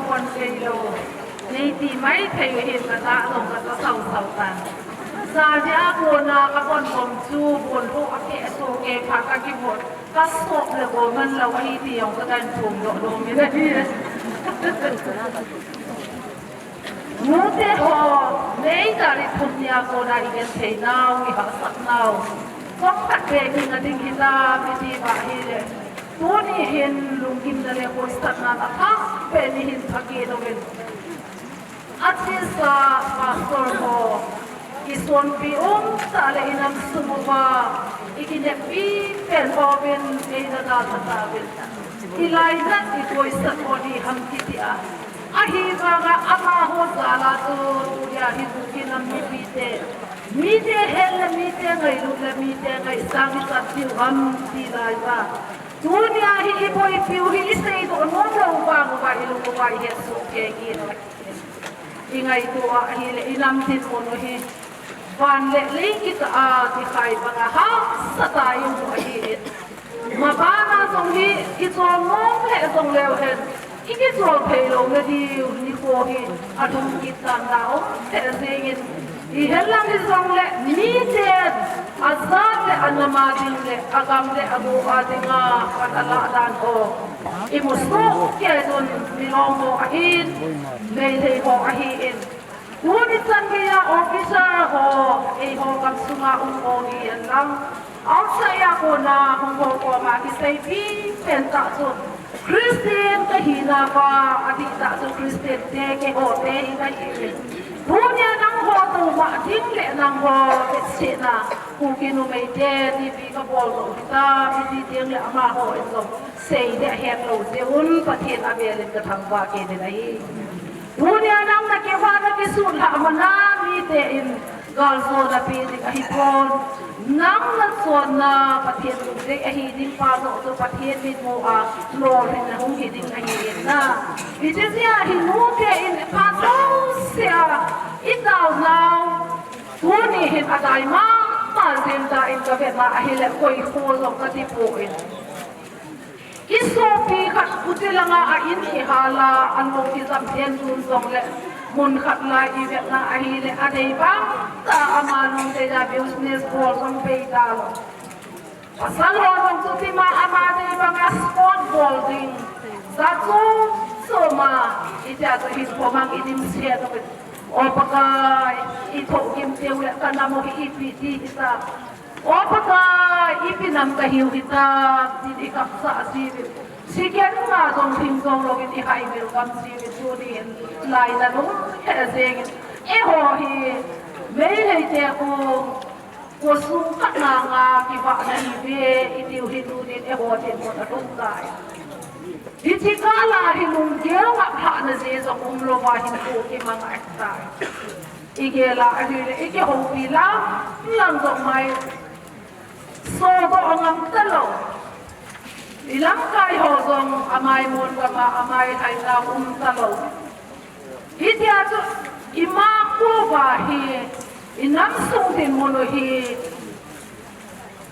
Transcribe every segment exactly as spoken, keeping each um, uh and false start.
Kon sei lo. Nei ti mai thei u hin ka ta lo ka ta sau sau tan. Sa dia ko na ka kon bom chu bol ho a ke so ke pha ka ki bol. Ka sop le ko man lo hi ti yong ka kan thum lo lo mi na hi. Nute ho, May tarik thum nia kona i genthei nau, i hahsat nau. Chomkhat beh kinga ding hitam, i ti va ahile. Tuni hin lunggimna le koisatna a thah beh ni hin phaki dongin. A thisa pastor ho, i sonpi um tah le i nam sung uva, i kinepi pen hovin, ei na dalha tauvin. I lainat i koisat ho di ham kiti a. Ahivanga amaho jal a chu tunia hi Kuki nam mipite, mite hel le mite ngailut le mite ngaisang i chat diu ham ti lai uva. Tunia hi i boipiu hi i seidoh nom lou vang uva i lung uva i het soh kei kit. I ngaito a ahile i nam dinmun u hi van le lei kitah a kikhai banga hahsat a i um u ahi in. Mabana jong hi kichol nom lheh jong leu hen, i kichol thei louna diu nikho hi alhung kit dan a um lheh jengin, i hen lang hijongle miten ajat le anam a ding le agam le ago a dinga pan alah dan ho i mu soh kei un, milong ho ahin, Meitei ho ahin. Tuni chan geiya officer ho, eiho gamsunga um ho hi hen lang, outside a kona hung ho koma kiseipi pen tah chu, Christian kahina pa, adih tah chu Christian te keiho te hi kahi in. Tunia nangho toh mah ding le nangho vetsahna, Kuki numei te tipi kabol lou hitam, iti teng le amaho in jong sei ding ahet lou jeh un Pathen avel in kathangvah kit in ahi. Tunia nang nakivah na kisutlhah mana mite in galjona pe ding ahipon. Nang nachonna Pathen lungdei ahi ding pa joh chu Pathen mitmu a lolhinna hung hi ding ahi in na. Hiche jeh a hi nute in phat jouse a i taonau. Tuni hin adai mama jeng ta in kavet na ahile koi kho jong kati poi. I sopi khat Kuki langa a in kihal a, an lung kijam den tun jongle, mun khat lai i vetna ahile, adei bang tah a ama lungdei a business bol jong bei talou. Pasal ho jong chutima ama dei banga sport bol ding. Sa chu soma, i tia chu hin khomang i dim se tu. O Pakai, i thohgim teu le ka nam u hi ipi ti hita. O Pakai, ipi nam kahiu hitam, tin i kapsah jiuvin. Sigen nga jong thim jong louvin i hai welcome jiuvin tuni hin lainat um lheh jengin. Eiho hi, Meitei te khu, kho sung khat nga nga kivah na hiuve, i tiu hi tunin eiho dinmun alhung tai. Hiche kah a hi lunggel ngailhahna jeh jong umlouva hinkho kimang ahitai. I gel a ahile, i kihoupi lang, lang jong mai. Sodoh ngam talou. I lamkai ho jong amai mon gam a, amai haina um talou. Hitia chu, ima kho uva hi, i nam sung dinmun u hi,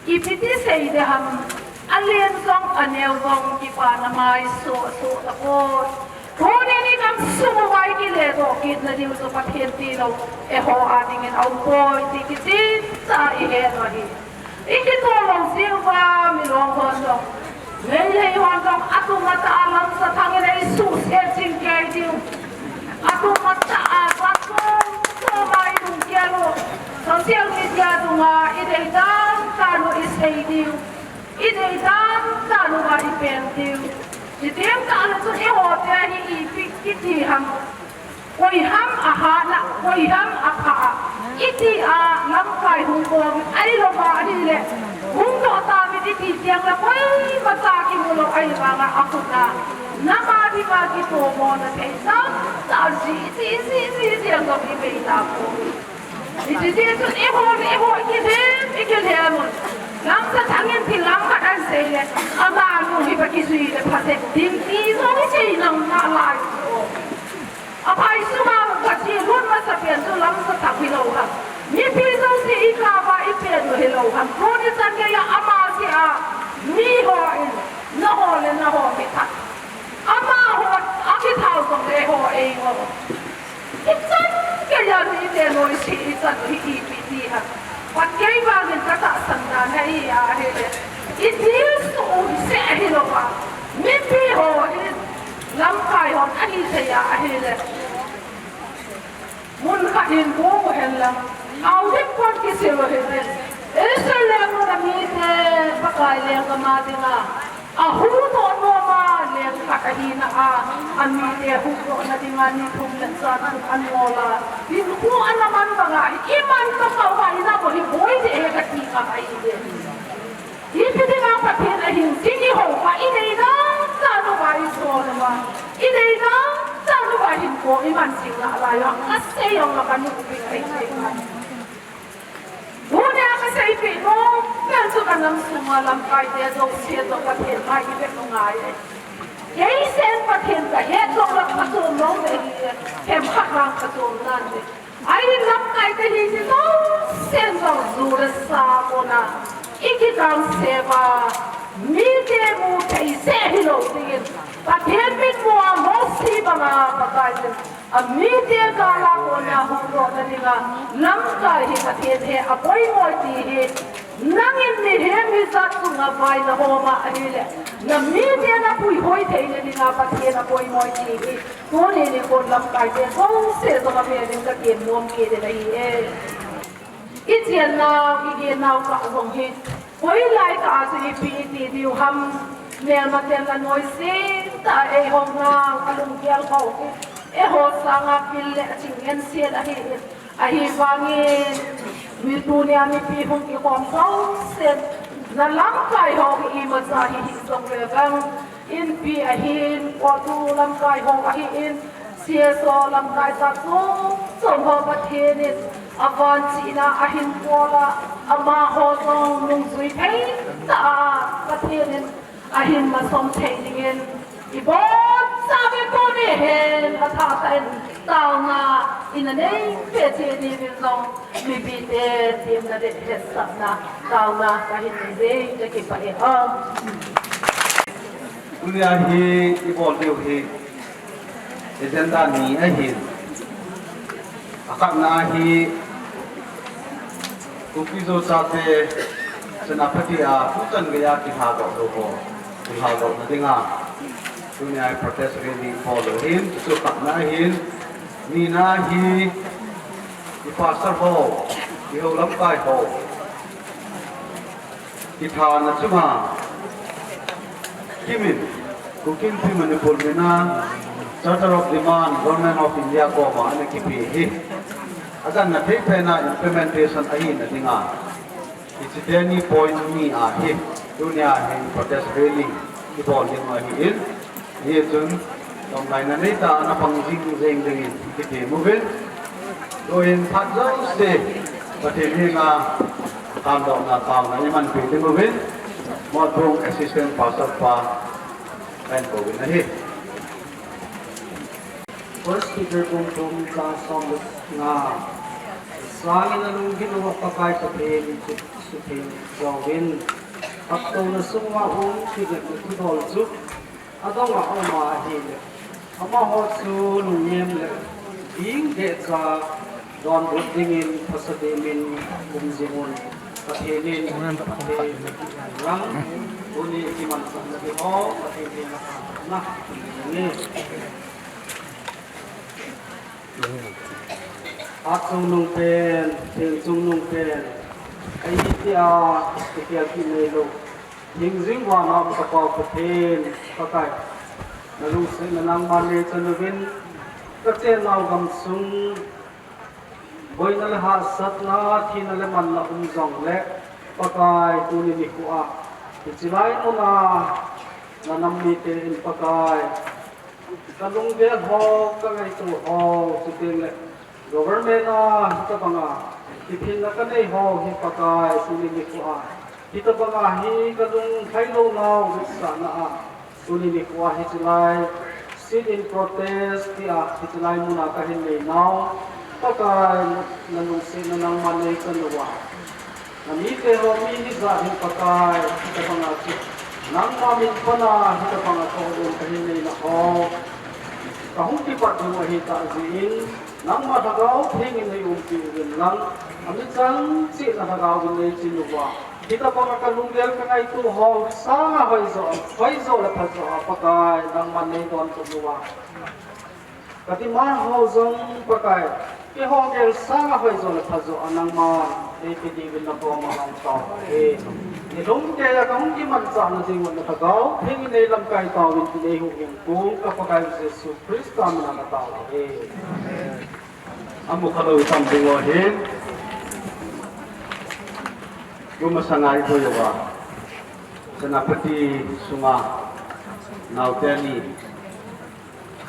ipi ti sei ding ham, alen jong, aneo jong, kipana mai soh, soh tapoi. Tuni ni nam sung uva i kile doh kitna diu chu Pathen tilou, eiho a dingin aumpoi, ti kitin tah a i het u ahi. I kitoh lou jeh uva, milong hon jong. Meitei hon jong, atum atah a lamsa thang in eisuhset jing kei diu. Atum atah a, vat ko, ko ma i lungkel u. Social media dunga, i deidan dan u i sei diu. I deidan dan uva i pen diu. Chuteng tah le chun eiho te hi ipi kiti ham. Koi ham ahahna, koi ham apha a. Iti a lamkai hung bol, ahilouva ahile. Hung doh tauvin iti teng le koimacha kimu lou ahivanga akhut a. Nam a dinga kitomona thei tamtah ji, ji, ji, ji, ji, jong i bei tapoi. Hiche jeh chun eiho, eiho, i kilhem, i kilhem un. Lamsa thang in thil lam khat ahin sei le, amanu hi ba kijui le phaset ding ti jong i sei nang nalai. Aphai sunga u kachi lut masa pen chu lamsa thang hilou ham. Mipi jouse i kap a i pen u hilou ham. Tuni chan geiya ama jeh a, miho in, naho le naho kithat. Amaho, akithau jong le Ichan geiya mite noise ichan u hi ipi ti ham. Pat kei vangin katahsan dan hi ahile, idil suh u hi seh hilou a, mipi ho hi lamkai hon ahi thei a ahile, mun khat hin bu hen lang, audit pon kisil u hite. Israel lenggam a mite Pakai lenggam a dinga ahuhdoh noma leng khat ahina a, amite huhdohna dinga ni thum le jan thum anngol a, hinkho ana man banga hi iman tokah uva ina bou hi boi ding ahi kati kha ahi ve. Ipi dinga Pathen ahin sing ihou uva, inei dan dan uva isol uva, inei dan dan uva hinkho iman jing nalai uva, kasei jong la kanuh pi ahi ve. Tunia kaseipeh nom pen chu kanam sunga lamkaite jouse toh Pathen mai ivet u ngai e. Kei sen Pathen kahet jong la kachom nom ahi e. Themkhat vang kachom nan e. Ahin lamkaite hi jousen jong ju le sa kona ikikang seuva, mite mu thei seh hilou dingin, Pathen mitmua Mosi banga Pakai in amite gal a kona huhdohna dinga lamkai hi Pathen he apoimo ti hi, nangin mihem hijat chunga vai nahom a ahile, namite napuihoi theina dinga Pathen apoimo ti hi, tuni nikho lamkaite jouse jong avel in katem nom kit in ahi e. Ichennau, igennau kah jong hi, hoilai kah a chu ipi iti diu ham, melmaten anoise tah a eihou nau, alunggel ho hi eiho sanga pil le aching ngensel ahi in, ahivangin mi tunia mipi hung kikhom jousen, nalamkai ho hi imacha hi hih jongle vang, inpi ahin, CoTU lamkai ho ahin, CSO lamkai jat chom chom ho Pathen in avanchihna ahin bol a, amaho jong nungjui thei tah a Pathen in ahin masom thei dingin ibonchauve. Tuni hin athah tah in taona ina neipeh cheh diuvin jong mipite temna le hetsahna taona kahin nei jeng, kakipah e. Tunia hi ibol diu hi agenda ni ahin. Akhatna hi Kuki-Zo chate Senapati a tuchan geiya kilhadoh lou ho, kilhadohna dinga tunia protest rally bol u ahin, chu khatna ahin. Nina hi i pastor ho, ihou lamkai ho kithana chunga kimin, Kuki Inpi Manipur mina Charter of Demand Government of India koma ana kipe hi, ajanna thei pena implementation ahina dinga, hiche teni point ni a hi tunia hin protest rally ibol ding ahin, hichun lungngaina neitah a napang jing jeng dingin kitem uvin, tuhin phat jouse Pathen henga kamdohna taona imanpeh ding uvin, Motbung Assistant Pastor pa kahin kouvin ahi. First Peter bung thum chang som le nga. Sangin alunggil uva Pakai Pathen in sutheng jouvin, phattouna sunguva hung kivetna thudol chu adonga aum ahile, amaho chu lungnem le ding dehcha donbut dingin phasademin um jingun. Pathen in phatthei lang, tuni kimanchahna ding ho Pathen in na, na, Hatchungnung pen, Thengchungnung pen, ahi tia kikhel kit nailou, hingjing vana um Ka Pa Pathen, Pakai, nalungsetna nangman neichan uvin, kachennau gamsung boina le hahsatna, thina le manna um jongle, Pakai, tuni nikhoa hiche lai muna nanam mite in, Pakai, kalunggel ho, kangaito ho, chutengle government a hitobanga kiphinna kanei ho hi, Pakai, tuni nikhoa hitobanga hi kalung lhailou nau vetsahna a, tuni nikhoa hiche lai sit-in protest tia hiche lai muna kahin neinau, Pakai, nalungsetna nangman neichan uva, namite ho mi hijat hin, Pakai, hitobanga chu nangma min pana hitobanga kahoulou kahin neina ho, Kahung kipat ding u ahitah jeh in, nangma Lhagao Theng in nei umpi uvin lang, ami chang cheh na Lhagao in nei chin uva. Hitabang a kalunggel kangaito ho sanga hoijo, hoijo le phajo a Pakai nangman nei donbut uva. Kademand ho jong Pakai, keiho gel sanga hoijo le phajo a nangman nei pe diuvin nakoma hung tao ahi. Nei lungkeiya kahung kimanchah na jing uva na Lhagao Theng in nei lamkai tauvin ti nei huhhing kong ka Pakai Jesu Christa mina katao ahi. Amu khalou itam ding u ahin. Tumasanga ikoi uva Senapati sunga naote ni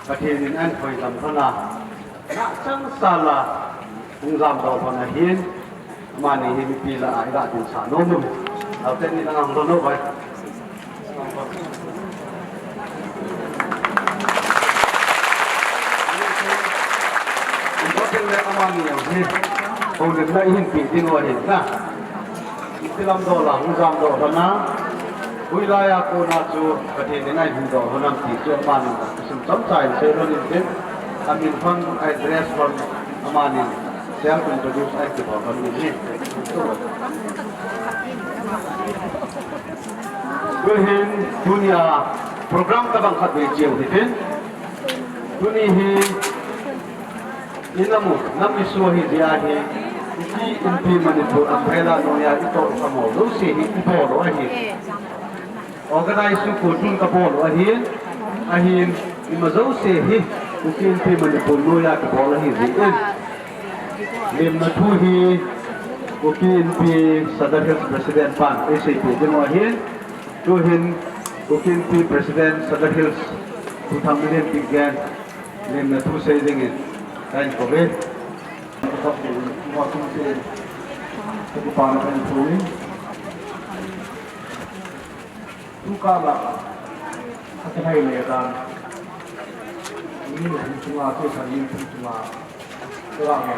Pathen in ahin khoidam lhon a, na changseh a hung jamdoh lhon ahin, amani hi mipi lah a ilah dinsah nom uve. Naote ni nang hung lhon uve. Pathen le amani jong hi houlimna ihin pe ding u ahi na. Iti lam dola hung jamdoh lhon a, hoilai a kona chu Pathen in ahin huhdoh lhon ham ti chu amani sim chomcha in sei lhon in tin, amin lhon, a address lhon, amani self introduce ahin kibol lhon in ahi. Tuhin tunia program tobang khatvei cheu hitin, tuni hi Inam u, nam isu ahi jeh a hi, Kuki Inpi Manipur umbrella noiya itoh khamo jouse hi ibol u ahi. Organize chu kotun kabol u ahin, ahin ima jouse hi Kuki Inpi Manipur noiya kibol ahi jeh in, lemna thu hi Kuki Inpi Sadar Hills President pan eiseipeh ding u ahin, tuhin Kuki Inpi President Sadar Hills, Pu Thangminlen Kipgen, lemna thu sei dingin kahin kouve. Tukah la, akinai le dan, ni ni thum chunga, tu san ni thum chunga, tu la nge.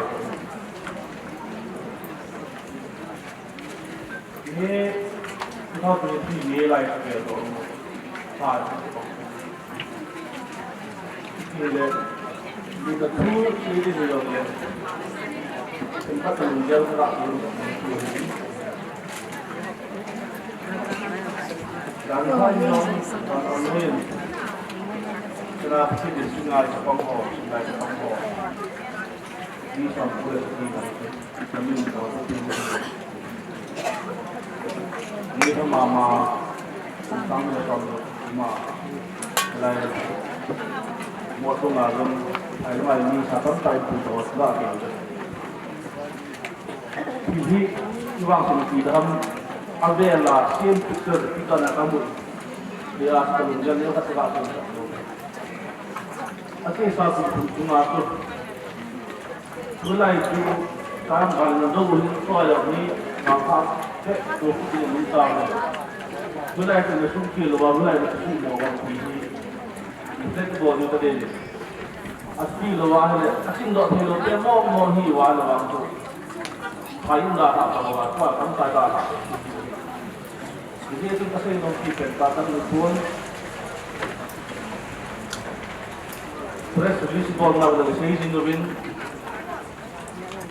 Ni, two thousand twenty-three May lai ka kel doh. Sa, ni le, ni ka thu, ni ni ni lo le. Ken ka tu ni jal ka tu. Dan sa ni lo, dan on ni. Kena pasi di sungai Sepang ho, sungai Sepang ho. Ni sa pura ni. Ni mama, tang le tang ma, lai, mo tu ma lum, ai mai ni sa tam tai pu to la ke. Hi, hi, i vang sin ti dam, a ve la, same picture, ti ta na ka mu. Dia sa lum jan ne ka sa ka. A ke sa pu tu ma tu. Tulai chu, kam gal na do ni, to ya ni, ma pha, te, to ku ni ta ni. Tulai chu na sum ki lo ba, tulai na sum mo ba ku ni. Ni te ko ni ta de ni. A ki lo ba le, a kin do ni lo te mo mo hi wa lo ba chu. Phai da ta ta wa, ta kam ta ta ta. Hijeh chun kasei nom kit pen tah khat ahi pon. Press release bolna le sei jing uvin.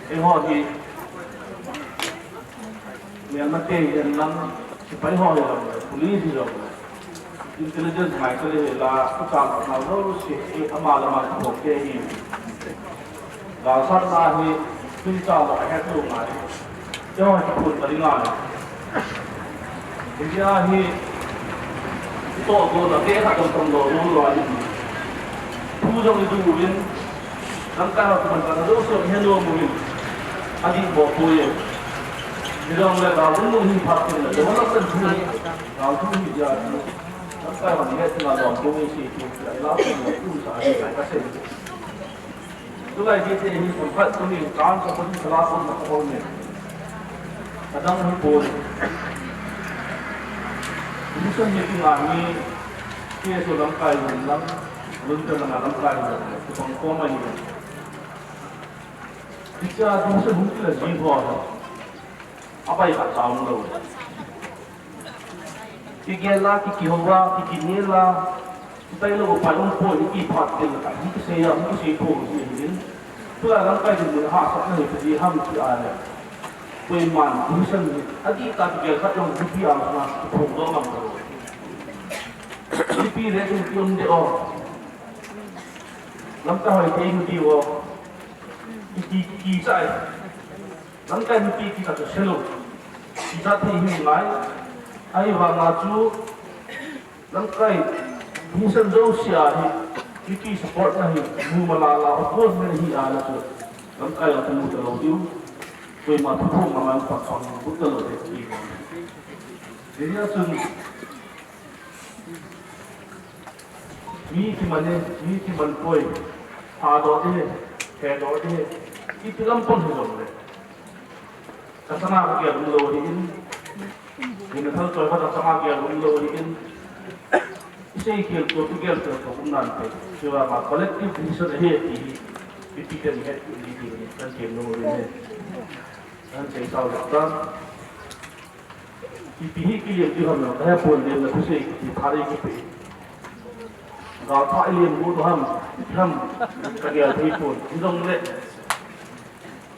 Eiho hi melmate hihen lang, sepai ho hihen lang, police hihen lang, intelligence ngai kale hila, kuchang nau lo se, ama le ama kibol te hi. Galsatna hi, chungchang a het lou ngai. Keiho hi kiphun ta ding ahi. India hi, itoh go na te khat dong tong lo lo lo ahi. Thu jong idu uvin, lamkai ho kiman ka do so he lo mu uvin. Adih bou poi e. Nidang le gal ding hi phat tin le, development thu, gal thu hi dia thu. Lamkai ho ni he tin a lom bou hi si thu, la thu lo thu sa hi ka sei. Tulai hi te hi sum khat tuni kan ka pon ka la pon na ka pon ne. Ka dang hi pon. Ni sum ni ti nga ni ke so lamkai ni lam, lun ka lam lamkai ni lam, ku pang ko mai ni. Ti cha tu se hung ti la ji ho. A pai ka ta um lo. Kigel a, kikihou a, kikinel a, Tailou upai umpoi, iti phat ding kati, kisei a, kisei pho ji hin. Tua lamkai ding mun hahsatna hi kaji ham ti a le. Koiman, Christian hi, adih tah kigel khat jong, mipi ang sunga, kiphong doh ngam talou. Mipi le sung ki um deh o. Lamkai hoi te um deh o. Iti, kichai. Lamkai mipi kicha chu selou. Kicha thei hi ngai. Ahivanga chu, lamkai hi san jouse a hi, mipi support na hi, mu malala, oppose na hi a na chu. Lamkai a chu mu talou diu. Koima thu thum ma man pa pang mu talou de ki. Hijeh a chun, mi kiman e, mi kiman poi. Hadoh ding e, hedoh ding e. Iti lampang hijongle. Kasanga kagel umlou ahin. Hina thal choi khat kasanga kagel umlou ahin. Isei khel to, kigel to, to um nante. Chua ma collective decision ahi ti hi. Mipi ten het ni ti ni kan kem lou ahi. Kan sei sao le tan. Ipi hi kiliam diu ham, kahe pon lem na thusei kiti thari kipe. Gal pha iliam bu tu ham, ham, kagel thei pon. Hijongle.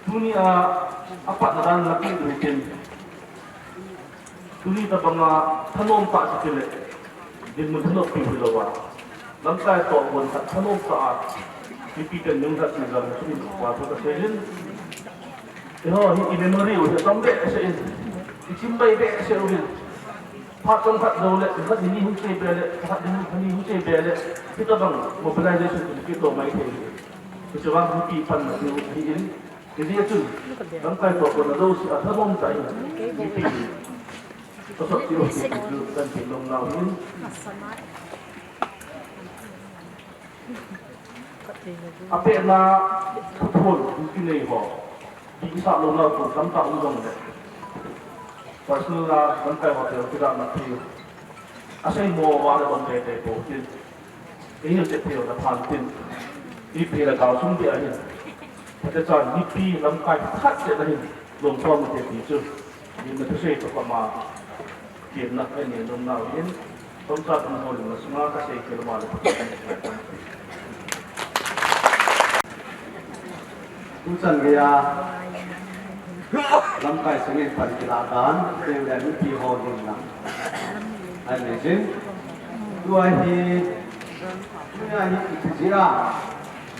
Tunia, apatna dan la pi tu hitin. Tuni tabanga thanom tah kiti le. Dinmun thanop pi hilouva. Lamkai toh bon khat thanom tah a. Mipi ten nung khat ni jong chu in pa thu kasei in. Eiho hi i memory u hi tam behseh in. I chim bai behseh uvin. Phat chomkhat jou le, khat ni hung chei be le, khat ni hung chei be le. Hitabang mobilization kiti to mai thei. Hiche vang mipi panna chu ahi in. Hijeh chun, lamkai toh kona jouse a thanom tah in, mipi in. Pasal ti o ti chu kan ti lom nau in. Apehna, thuphon, kinei ho. Dihsah lou nau chu tamtah um jongle. Personal a, lamkai hotel kidahna thei. Asei mo uva le bang teitei pou tin. Kei hin chet thei lou na phan tin. Ipi le gal sung dia hin. Phatechan mipi lamkai khat chet na hin. Lom thom te ti chu. Ni na thusei to kama. Tin na kai ni lom nau hin. Tom sa tum ho lom na sunga kasei kei lou ma le. Tuchan geiya lamkai sungin pan kilah dan, teng le mipi ho dinna. Ai le jin. Tua hi, tua hi iti jia,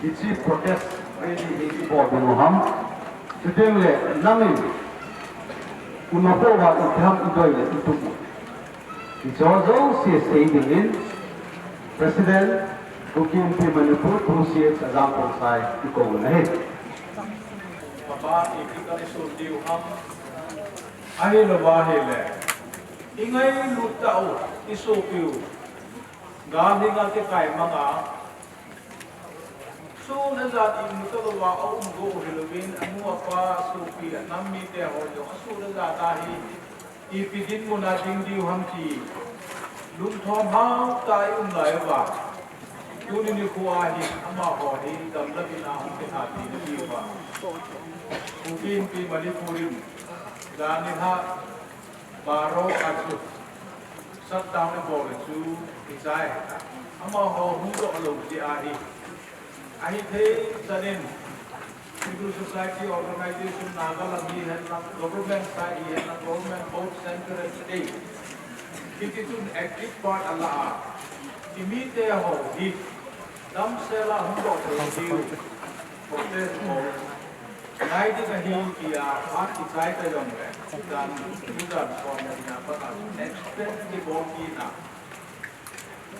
iti protest rally hi ibol ding u ham. Chuteng le, nangin, una po va iti ham idei le itup u. Hiche jouse sei dingin President, Kuki Inpi Manipur, two C H Ajam Khongsai, ikou u ahi. Papa, ipi kahin sun diu ham. Ahilouva ahile. Ingailut tau, isopiu. Gal hi ngal te kai manga. Sun le jan imu talouva aum go hilouvin, anu apa, sopi, anam mite ho jong, asun le jan a hi, ipi dinmun a ding diu ham ti. Lungthom hao tah a i um lai uva. Tuni nikho a hi, amaho hi, damna bina hung kihati na diuva. Kuki Inpi Manipur in, jan nilhah, Baro a chu shutdown ibol le chu kichai. Amaho hung doh lou jeh ahi. Ahithei chan in civil society organization Nagaland hihen lang, government side hihen lang, government both central and state. Hiti chun active part ala a. Imite ho hi damsel a hung doh lou diu. Protest ho. Ngai ding ahi tia, phat kichai ta jongle, dan, dan kon na ina pa ta, extend kibol kit na.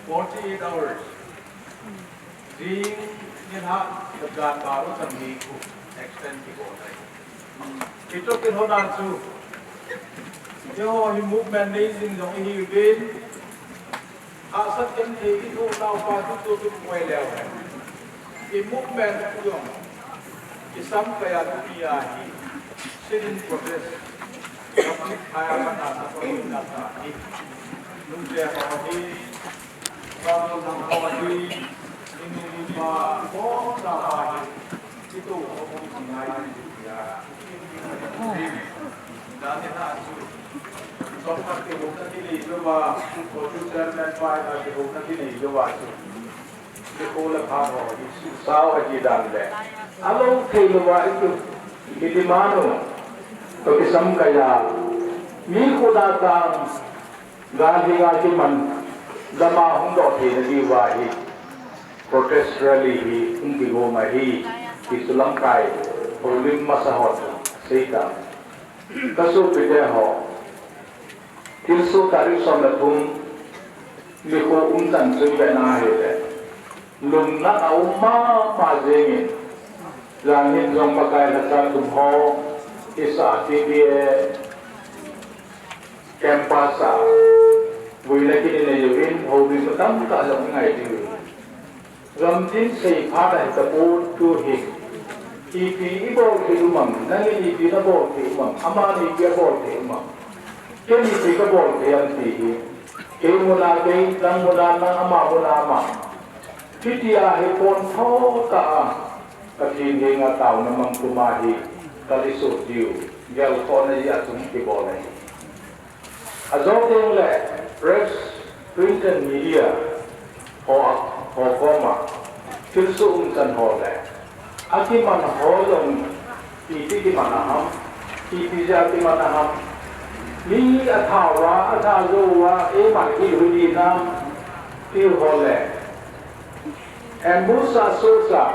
Forty-eight hours. Jing nilhah, dan Baro chan ni khu, extend kibol na. Kito kit ho na chu. Eiho hi movement nei jing jong ihiuvin. Hahsat genthei ithoh nau pa chu chu chu poi leu hen. I movement u jong. I samkai a tuni a hi. Sit-in protest. Public fire man a sa ko na ta hi. Lungte ho hi. Bang ho hi. Inu pa ko ta hi. Itu ko ko ngai ya. Dan ni ha chu. Songkhat kihoutoh kinei louva, Fortune Chairman pa in a kihoutoh kinei louva chu, nikho le phat ho hi suhsao ahi dan le, alou thei louva i tu, i demand u toh kisam kaiya, mi khut a tang, gal hi gal kiman, gam a hung doh theina diuva hi protest rally hi hung kigong ahi, ti chu lamkai houlim masa hon asei tan. Ka sopite ho, thilsoh tarik som le thum nikho umchan chu i vet na ahile, lungna a um mama jengin, jan hin jong Pakai lhacha thum ho, i sah T B A campus a, vuina kiti nei uvin, houin tamtah jong i ngai diu. Gamtin seiphat ahi tapon tu hi. Ipi i bol thei um am, nangin ipi na bol thei um am, aman ipi a bol thei um am. Ken ipi ka bol thei am ti hi. Kei mun a kei, nang mun a nang, ama mun a ama. Hitia hi pon tho tah a, Pathen henga taona mang puma hi, ka lisot diu, gelkhohna jeh a chu kibol ahi. Ajo teng le press, print and media ho, ho koma thilsoh umchan ho le akiman ho jong ipi kiman aham, ipi jeh a kiman aham, mi atha uva, atha jou uva, eiman hi hu ding ham, ti ho le ambush a sohcha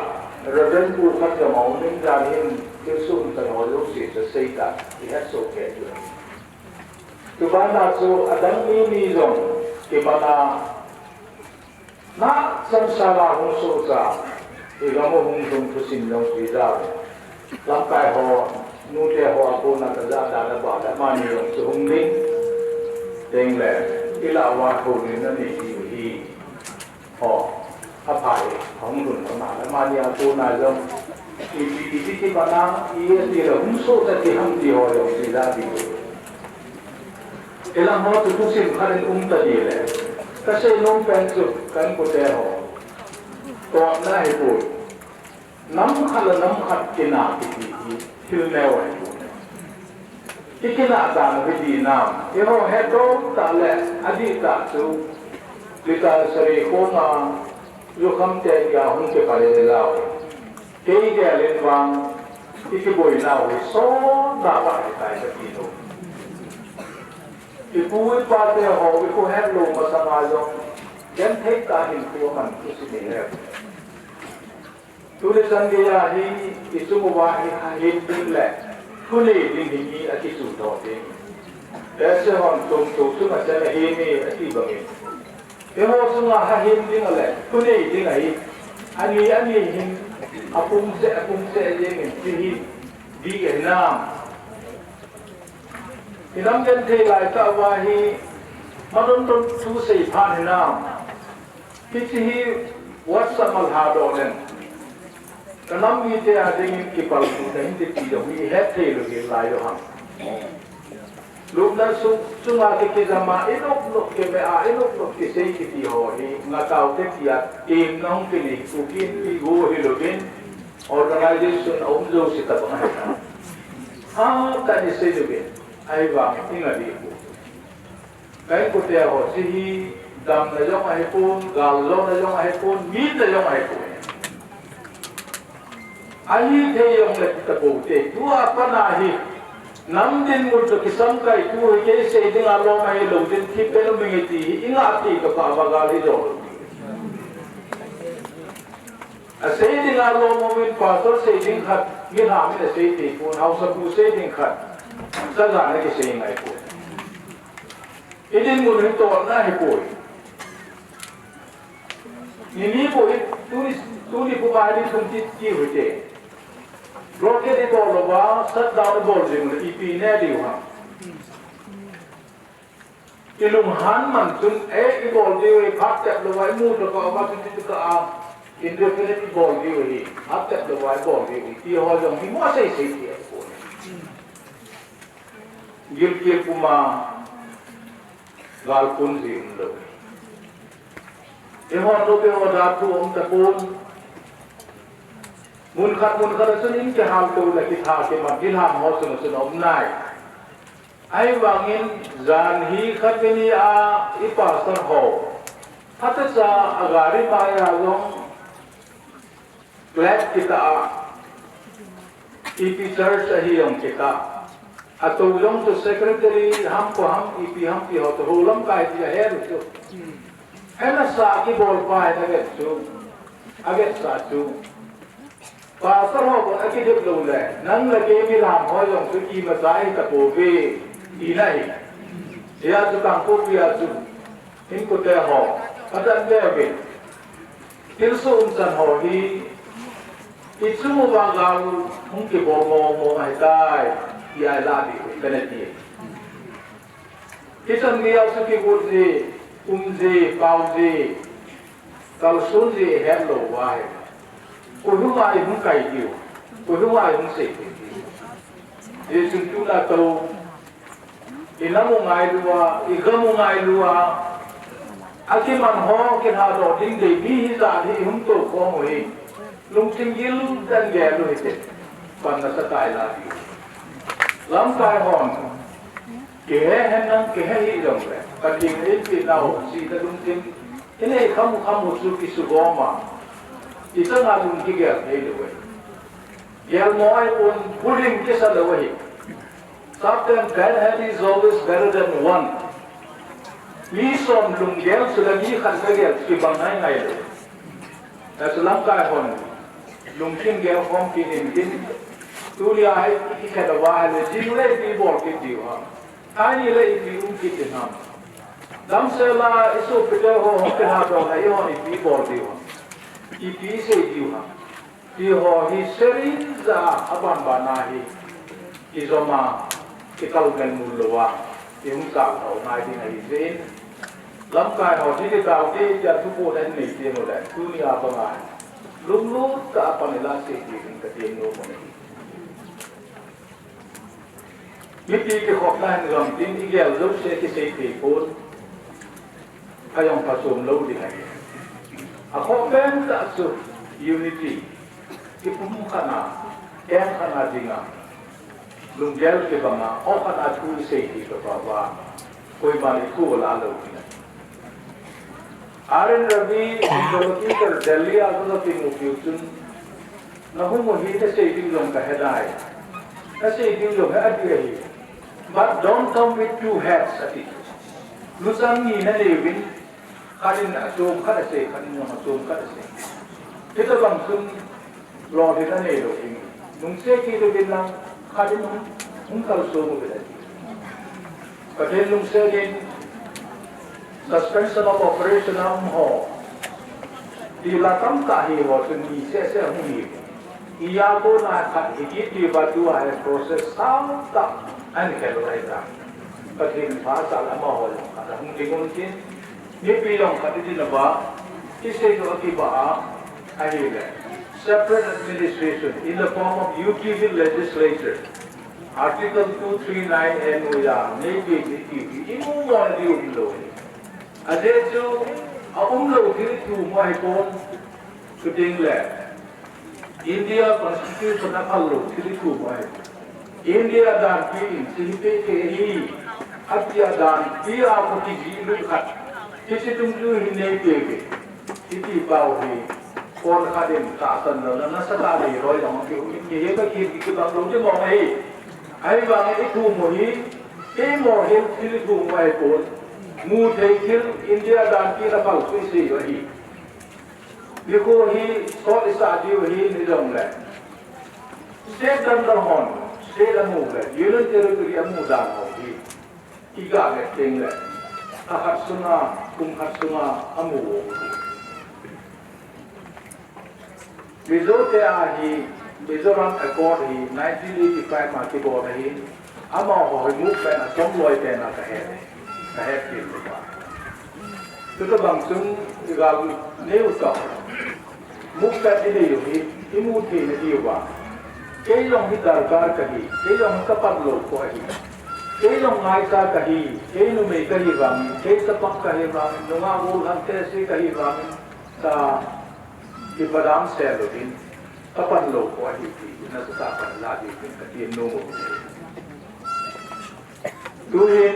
Reverend pu khat jong aum in, jan hin thilsoh umchan ho jouse chu asei tan, i het soh kei diu. Tubana chu adang mi ni jong kiman a, na samsara hung sohcha, i gam u hung lhung thusim jong chu i ja uve. Lamkai ho, nute ho a kona ka ja dan a ba le, amani jong chu hung ding. Teng le, i lah uva houin na nei diu hi. Ho, apha e, ahung lhun lhon a, amani a kona jong, ipi, ipi kiman a, i, ipi le hung sohcha ti ham ti ho jong, ti ja diu. I lam ho chu thusim khat in um ta ding le, ka sei nom pen chu, ka inkote ho, totna ahipoi. Nam khat le nam khat kinah kiti hi thil neo ahi. I kinah dan u hi dih nam. Eiho hetdoh tah le adih tah chu, liter sari koma jukham te dia hung kipal in i lau. Kei gel in vang, i kiboina u hi sot tah ahitai kati nom. I pu i pa te ho, i kho hetlou masang a jong, genthei tah in thu aman thusim i he. Tuni chan geiya hi, i chung uva hi, hahem ding le thunei ding hi mi akichun doh ding. Teacher hon chomchom chunga chan ahem e ati bangin, eiho chunga hahem ding le thunei ding ahi. Ani, ani hin apung seh, apung seh dingin ti hi dih ahi nam. I lam genthei lai tah uva hi, madon don thu sei phat hinam. Hiche hi WhatsApp a lhadoh leng, ka nam mite a dingin kipaltouna hin ti ti jong hi het thei lou hi lai lou ham. Lupna sung, sunga ki kijam a, i nop nop kime a, i nop nop kisei kiti ho hi, nga tau te tia, im nong kini, u kin pi go hi lou bin, organization a um jouse tabang ahi ta. A, tani sei lou bin, ahivang, i nga di ku. Ka inkote ho, hiche hi damna jong ahipon, galjona jong ahipon, mitna jong ahipon. Ahithei jongle ti tapou te, tua pat a hi, nam dinmun toh kisamkai tu hi, kei sei dinga lom ahilou ding, thi pen um inge ti hi, i ngah thei tokah uva gal hi jong lou. Asei dinga lom um in, pastor sei ding khat, mi lham in asei thei pon, haosapu sei ding khat, chaga na kisei ngai pon. I dinmun hi totna ahipoi. Ni ni bou hi, tuni, tuni puma hi ni thum ti, ti hite. Blockade i bol louva, shutdown i bol jing le, ipi ne diu ham. I lunghan man chun, eh, i bol diu hi, phat tep louva, i mu tokah uva, chun ti tokah a, indefinite i bol diu hi, phat tep louva i bol diu hi, ti ho jong hi, mo sei sei ti ahipoi. Gilkel puma gal pun ji um lou. Eiho lou pe ho da thu um tapon. Mun khat mun khat a chun in kihal tou le kitha kiman kilham ho chun a chun um nai. Ahivangin jan hi khat ve ni a i pastor ho, phatecha a gari mai a jong clap kita a, ipi church ahi jong kita. Ato jong chu secretary ham ko ham, ipi ham ti ho to ho lamkai ti ahe u chu. Hena sa kibol pa hena vet chu. Avet sa chu. Pastor ho ko akidip lou le, nang le kei mi lam ho jong chu imacha hita pouve, tina ahi. Hia chu Kangpokpi a chu, hin kote ho, atan ve ve. Thilsoh umchan ho hi, i chung uva gal hung kibol mong mong ahitai, tia i la ding u ahi, kana ti. Hichan geiya chu kigot ji, um ji, pao ji, kalson ji i het lou uva ahi. Koi hung a i hung kai diu, koi hung a i hung sei diu. Hijeh chun tuna tou, i nam u ngailu a, i gam u ngailu a, akiman ho kilhadoh ding dei mi hijat hi i hung tou khom u hi. Lungthim gil dan gel u hite. Pan nasatah a i la diu. Lamkai hon. Kihe hen lang, kihe hih jongle, Pathen in eipeh nau, sihna lungthim, i nei kham u kham u chu kisugom a, i chang a lung kigel thei lou ahi. Gelmo ahipon, bullying kisa lou ahi. Sapten, ten head is always better than one. Mi som lunggel chu le mi khat le gel chu kibang ngai ngai lou. Achu lamkai hon, lungthim gel khom kit in tin, tunia hi i kikhen uva ahile, jing le ipi bol kit diu ham. Ahi le ipi um kit ding ham. Damsel a i sopite ho hung kilhadoh le eihon ipi bol diu ham. Ipi sei diu ham. Ti ho hi serin ja a ban ban a hi. Kijom a, kikal ngen mul lou a, i hung chang tho ngai ding ahi jeh in. Lamkai ho digital te tia thupoh nei nei teng u le, tunia bang a hi. Lunglut tah a pan i la sei ding ka ti nom u ahi. Mipi kikhopna hin gam tin i gel jouse kisei thei pon. Ka jong phachom lou ding ahi. A khoh pen tah chu unity. Kipumkhat na, kengkhat na dinga. Lunggel kibanga, aw khat a thu i sei thei kapa uva. Koiman i thu la lou ding ahi. R N Ravi, interlocutor, Delhi a jong kimu piu chun. Na hung u hi na sei ding jong ka he nai. Na sei ding jong he ati ahi. But don't come with two hats ati. Luchang ni na nei uvin, khat in achom khat asei, khat in jong achom khat asei. Hitabang chun lolhin anei lou ding. Lungset kit uvin lang, khat in hung, hung kalsong uvin ati. Pathen lungset in suspension of operation a um ho. Ti la tamtah hi ho chun ni seh seh hung hi. Hia kona khat hi kiti uva tua hi process tamtah ahin khel u ahitai. Pathen in pha sah le amaho jong khat ahung ding un tin. Mipi jong khat i din uva, i sei u akibah a, ahile. Separate administration in the form of U T V legislature. Article two three nine A noiya, neipe ding ti hi, i mu mo na diu um lou. Ajeh chu, a um lou thil i thum u ahipon, chuteng le. India Constitution a phal lou thil i thum u ahi. India danpi in hiche hi peh thei ahi, atia danpi a kho kijih lut khat. Hiche dungjuiya hi neipe uve. Hiti pau hi, kon khat in tahsan louna, nasatah a loi jong kium in, hiche hi ka kibang lou ding mong ahi. Ahivangin i thum u hi, kei mo hin thil i thum u ahipon. Mu thei thil India danpi a phal chu i sei u ahi. Nikho hi sot i sah diu ahi, hijongle. State dan dan hon, state amu le, Union Territory amu dan ho hi. I ga ve teng le. Tha khat sunga, kum khat sunga amu u. Mizo te a hi, Mizoram Accord hi nineteen eighty-five a kibol ahi. Amaho hi movement a chomloi pen a ka he, ka he pi lu ba. Chutabang chun i gal neu tah. Movement i nei u hi, i mu thei na diu va. Kei jong hi darkar ka hi, kei jong hi ka pan lou kho ahi. Kei jong ngaisa ka hi, kei numei ka hi vang, kei chapang ka hi vang, nungah gol han te si ka hi vang, ta Kipadam sel uvin, ka pan lou kho ahi ti, nasatah a pan la ding tin ka ti nom u. Tuhin,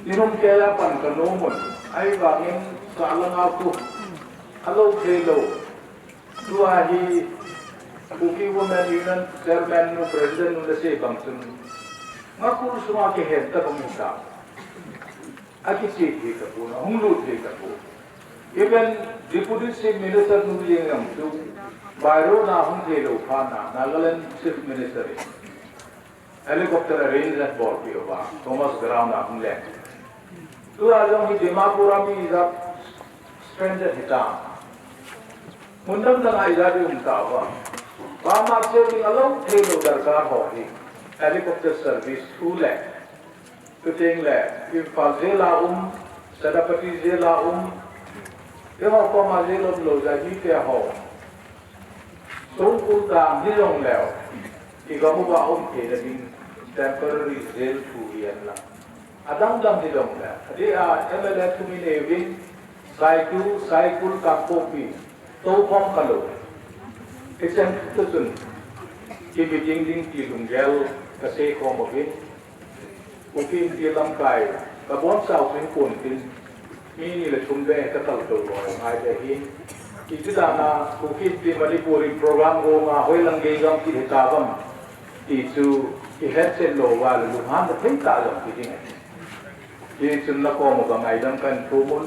nihum keiya pan kanom un, ahivangin kalanga khu, alou thei lou. Tua hi Kuki Women Union Chairman nu, President nu nasei bang chun, Ngakul sunga kihen tabang hita. Akichih thei tapon, ahung lut thei tapon. Even Deputy Chief Minister nu jeng jong chu, by road a hung thei lou phat na, Nagaland Chief Minister in helicopter arrange abolpeh uva, Thomas Ground a hung leng. Tua jong hi Dimapur a mi ijat stranded hita. Mun dang dang a ijat i um tauva. Pama che ding alou thei lou darkar ho hi helicopter service thu le. Chuteng le, Imphal jail a um, Senapati jail a um, eiho koma jail umlou jeh a hite ho. Songkul dang hijong leu, igam uva um theina ding temporary jail thu hi ahi lang. Adang dang hijong le, adeh a M L A thum inei uvin, Saitu, Saikul, Kangpokpi, toukhom khalou. Hichan chu chun, kibe ding ding ti lunggel kasei khom uvin, Kuki Inpi lamkai, kabonchau chu hipon tin, mi ni le thum beh katal tou lou ngai beh hin. Iti dan a, Kuki Inpi Manipur in program gong a, hoilang gei gam kit hita vem, ti chu ihetchen lou uva le lunghan thei tah jong kiding ahi. Hichun nakom uva ngaidam kahin thum un,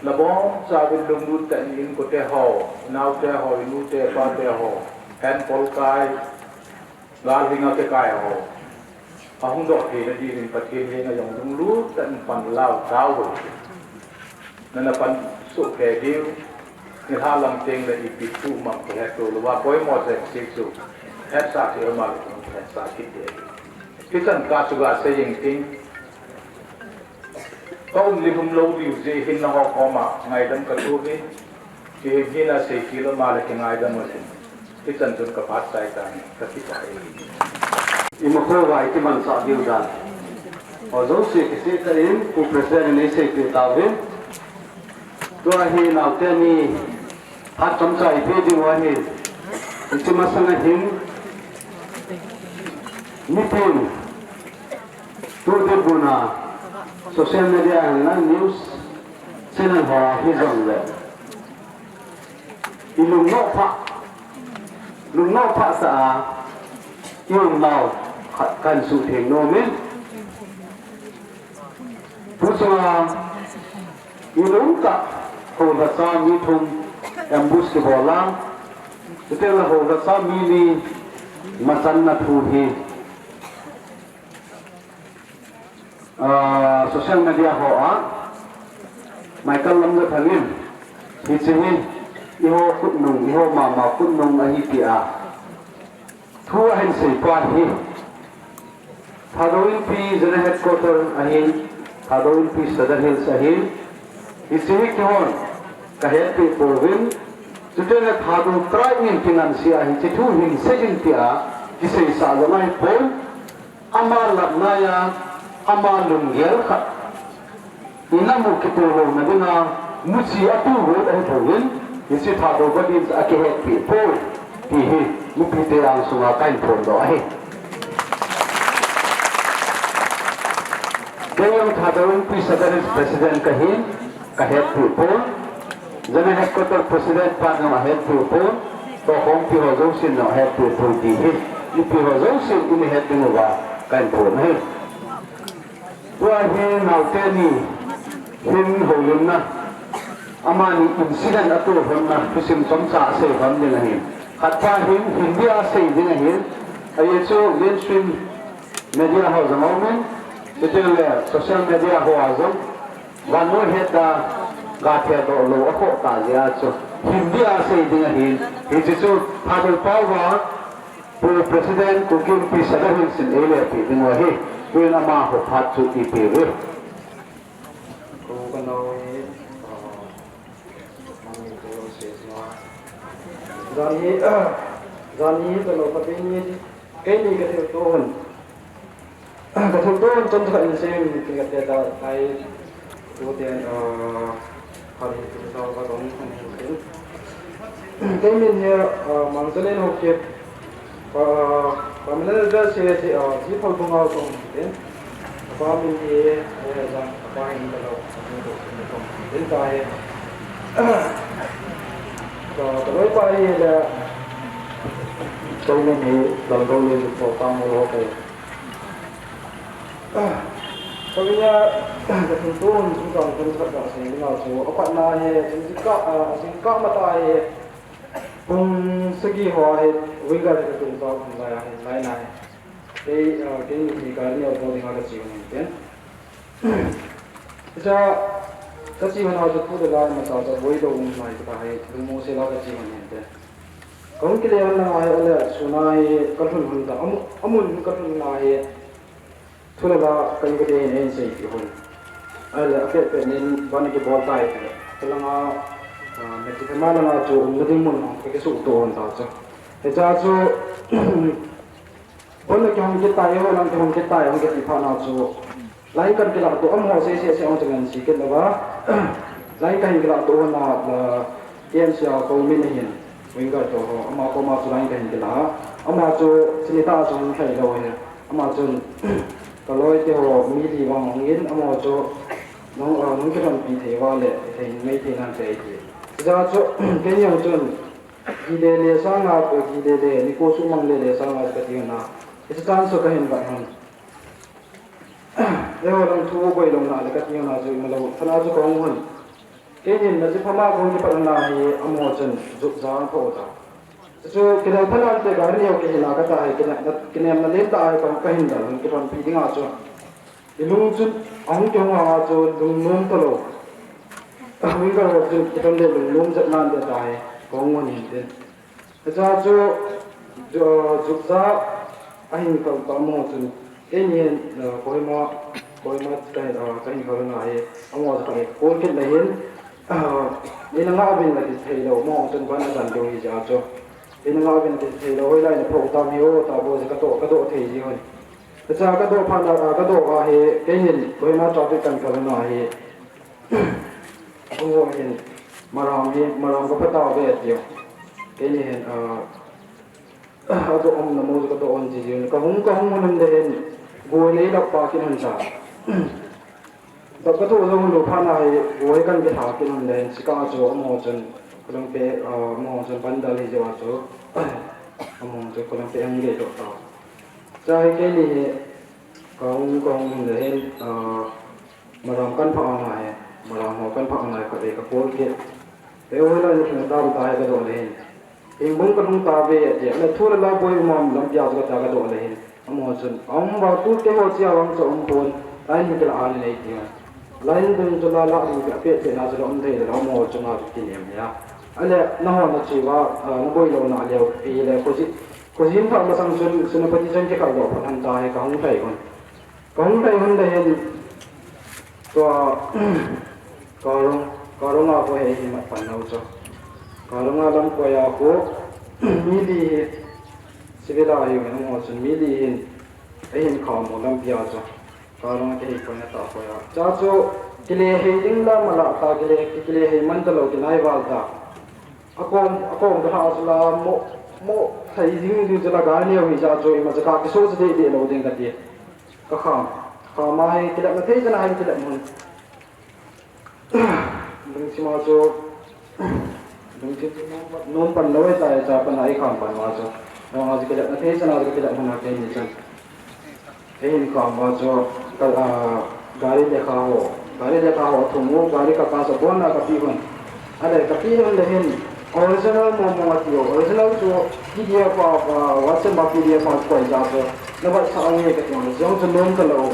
nabonchauvin lunglut tah in inkote ho, naote ho, inute, pate ho, hen kolkai, gal hinga kikai ho, ahung doh theina dingin Pathen henga jong lunglut tah in panla tauvo. Nana pan soh kei diu, nilhah lang teng le ipi thu mang kihet lou uva, poimo jeng se chu, hetsah thei um a le hetsah kit ding. Hichan kah chu gasei jing ting, kaum lihum lou diu jeh hin nangho koma ngaidam kathu uvin, kihim hina seikhel um a le kingaidam uvin. Hichan chun kaphat chai tan, kakipah e. Imakhouva ikimansah diu dan ho jouse kisih tah in, Pu President in eiseipeh tauvin. Tua hi naote ni phat chomcha ipeh diu ahi. Hiche masanga hin, mipin, tu dinmun a, social media hinla news channel ho hijongle, ilungnoh phah, lungnoh phah tah a, iumnau khat kahin suhtheng nom in. Tuchunga, ilungtah, hougacha mi thum ambush kibol a, chuteng le hougacha mi ni machanna thu hi, ah, social media ho a, Michael Lamjathang in, hiche hi, eiho khutnung, eiho mama khutnung ahi tia thu ahin seipa hi, Thadou Inpi General Headquarter ahin, Thadou Inpi Sadar Hills ahin, hiche hi keihon kahetpeh pouvin, chuteng le Thadou tribe in kingansea hiche thu hin sei in tia kiseisah jong ahipon, ama lamnaiya, ama lunggel khat, inam u kitoh louna dinga, muchi atugot ahipouvin, hiche Thadou vadin akihetpeh poi, ti hi mipite angsunga kahin phondoh ahi. Kei jong Thadou Inpi Sadar Hills President kahin, kahetpeh pon, General Headquarter President pan jong ahetpeh pon, tohkhompi ho jousen jong ahetpeh pon ti hi, mipi ho jousen in het diuva kahin phon ahi. Tua hi naote ni hin houlimna, amani incident atoh lhonna thusim chomcha asei lhon ding ahi. Khatpa hin Hindi a asei ding ahi. Ajeh chu mainstream media ho jong aumin, chuteng le social media ho a jong vannoi het a ga thedoh lou akhoh tah jeh a chu Hindi a asei ding ahi. Hiche chu Thadou paova Pu President Kuki Inpi Sadar Hills in eilepeh dingu ahi. Tuin amaho phat chu ipeh uve. Ko kanao hi, ah, mangni ko se ma. Jan hi, jan hi kalo ka pe ni, keini kathilto hon. Kathilto hon chomcha in sei in ti kate ta ai. Tuten, ah, hari tu sa ka dong hon hin. Kei min hi, ah, Mangchalen Haokip, ah, Permanent address hi, ah, G Phalbunga kong tin. Apa min hi, eh, jang, apa hin ka lo, apa hin ka lo, tin ta hi. Ka, ka loi pa hi le, ka min hi, Lalgou le, ko pa mo lo ka. Ka min ya, ka tun tun, tun tun, tun tun, ka sin na chu, apa na hi, sin ka, ah, sin ka mata hi, Pung sagi ho ahi, Winger hi ka tung tau, lai ahi, lai na hi. Kei, ah, kei ni hi ka ni au tau ding a ka chi hon hin tin. Hicha, ka chi hon a chu thu le la ma sa sa boi do um lai ka hi, lu mo se la ka chi hon hin tin. Ka hung kile hon na ahi, ale, suna hi, ka lhun hon ta, amu, amun ka lhun na hi, Thu le la ka in ka te hin, hin sei ti hon. Ahile, a pet pet nin, ban ki bol tai ti. Ka langa, ah, me ti ma langa chu, um na ding mun hong, ka ki su to hon ta chu. Hicha chu, bon na ki hong ki tai, ho lang ki hong ki tai, hong ki ti pha na chu. Line kan ki la to, am ho se se se hong chu ngan si ki na ba. Line kan ki la to na, ah, T M C a ko min hin. Winger to ho, ama koma chu line ka hin kila. Ama chu chini ta chu hung thei lo hi. Ama chun ka loi te ho mi li vang hung in, ama chu nong, ah, nong kiron pi thei va le, thei mai thei nan thei ti. Ja chu, kei ni chun, gi le le sanga ko gi le le, ni ko su mang le le sanga ka ti na. Hicha chan chu ka hin va hon. Eiho lang thu boi lo na le ka ti na chu ma lo, thana chu ka hung hon. Kei nin na chi phama kong kipat na hi amaho chun jup ja ang pho ta. Chu kinel phanan te gari neo kihina ka ta hi kinem na, kinem na len ta hi kong ka hin dal hung kipan pi dinga chu. I lung chun ahung kihung a chu lungnom to lo. Hung ka ho chun kipan le lungnom jat nan te ta hi kong ngon hin tin. Hicha chu, ju-, jupja ahin kal ta mo chun, keini hin, eh, Kohima, Kohima ka, eh, kahin kal na hi, amaho chu kahin call kit na hin, eh, ina nga uvin na kithei lou, amaho chun ban ajan lou hi ja chu. Ina nga uvin na kithei lou, hoilai na pho tam hi o, ta bo ka to, ka to thei ji hon. Hicha ka to pha na, ka to ka hi, keini hin Kohima traffic kan kal na hi. Amaho hin, Maram hi, Maram ka pha tauve tiu. Keini hin, ah, a to um na mo ka to on ji ji. Ka hung, ka hung hung de hin, goi nei lak pa kin hung sa. Ka, ka to jong lou pha na hi, goi kan ke tha kin hung de hin, sika chu amaho chun, kulang pe, ah, amaho chun bandal hi jo chu. Amaho chun kulang pe ang ge to ta. Cha hi keini hi, ka hung, ka hung hung de hin, ah, Maram kan pha ang nai, Maram ho kan pha ang nai khat le ka call kit. Te hoilai na lhung tam ta hi ka doh le hin. Ingbung ka lhung tauve ati, ana thu le la boi um am lampi a chu ka ta ka doh le hin. Amaho chun, um va tu te ho chia vang chu um pon, line hi kila an nei ti. Line bung chu la la ding ka pe te na chu la um thei le la amaho chunga chu kinem ya. Ale, na ho na chi va, ah, na boi lou na le pi le ko ji, ko jin pha masang chun, chun pati chun ke ka doh pha han ta hi ka hung thei hon. Ka hung thei hon le hin, tua, Karong, Karong a ko hi hi mat pan nau chu. Karong a lam koi a ko, mi li hi, civil a hi, nang ho chun mi li hin, ei hin kham mo lampi a chu. Karong a ke hi koi na ta koi a. Cha chu, kile hei ding la ma la ta, kile, kile hei man ta lou, kinai val ta. A kom, a kom ka ha chu la mo, mo thei jing ding chu la ga neo hi ja chu ima chu ka kiso chu dei dei lou ding ka ti. Ka kham, kham a hi kilep na thei chan a hi kilep mun. Lungsim a chu, lungsim chu nom pan, nom pan lou e ta e cha pan a i kham pan ma chu. Nang a chu kilep na thei chan a chu kilep mun a keini chan. Ei hin kham va chu, ka, ah, gari lekha ho, gari lekha ho thum u, gari ka ka sa bon na ka pi hon. Ale ka pi hon le hin, original mo mo ati o, original chu P D F a, ah, WhatsApp a P D F a koi ja chu, na vat sa ang e ka ti hon, jong chu nom ka lo.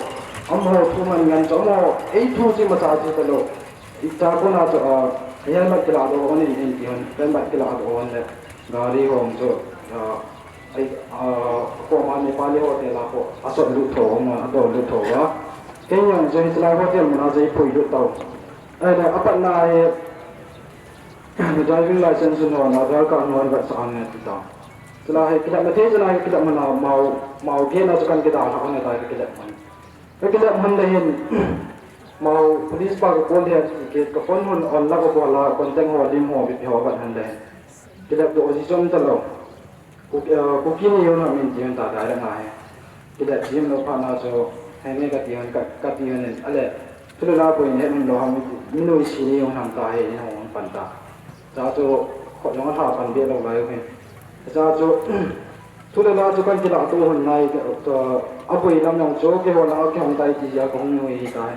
Amaho thu man ngan chu, amaho, ei thu chi ma cha chi ka lo. Icha kona chu, ah, helmet kila doh hon in, in ti hon, helmet kila doh hon le, gari hong chu, ah, ai, ah, koma Nepali hotel a ko, asot lut tho hon, adon lut tho va. Kei jong chu hiche lai hotel mun a chu ipui lut tau. Ai le, apat na hi, driving license hon, Aadhaar card hon, vat sa ang e ti tau. Chulai hi, kilep na thei chulai hi, kilep mun a, mau, mau gate na chu kan kidalha hon e ta hi, kilep mun. Ka kilep hon le hin, mau police pa ka call le, ka phone hon on la ka call la, contact ho, lim ho, B P ho, ban hon le hin. Kilep doh ji chom ta lou. Kuki, uh, Kuki ni hon ham in ti hon ta direct na he. Kida ti hon lou phat na chu, henge kati hon, ka, kati hon in, ale, thulala boi ni hon lou ham, mi noise ni hon ham ta he, ni hon pan ta. Cha chu, kho jong a tha pan be lou lai hin. Cha chu, thulala chu kan kila tu hon nai, uh, a boi lam jong chu, keiho la, kihong tai ti ja, kahung noi hi ta he.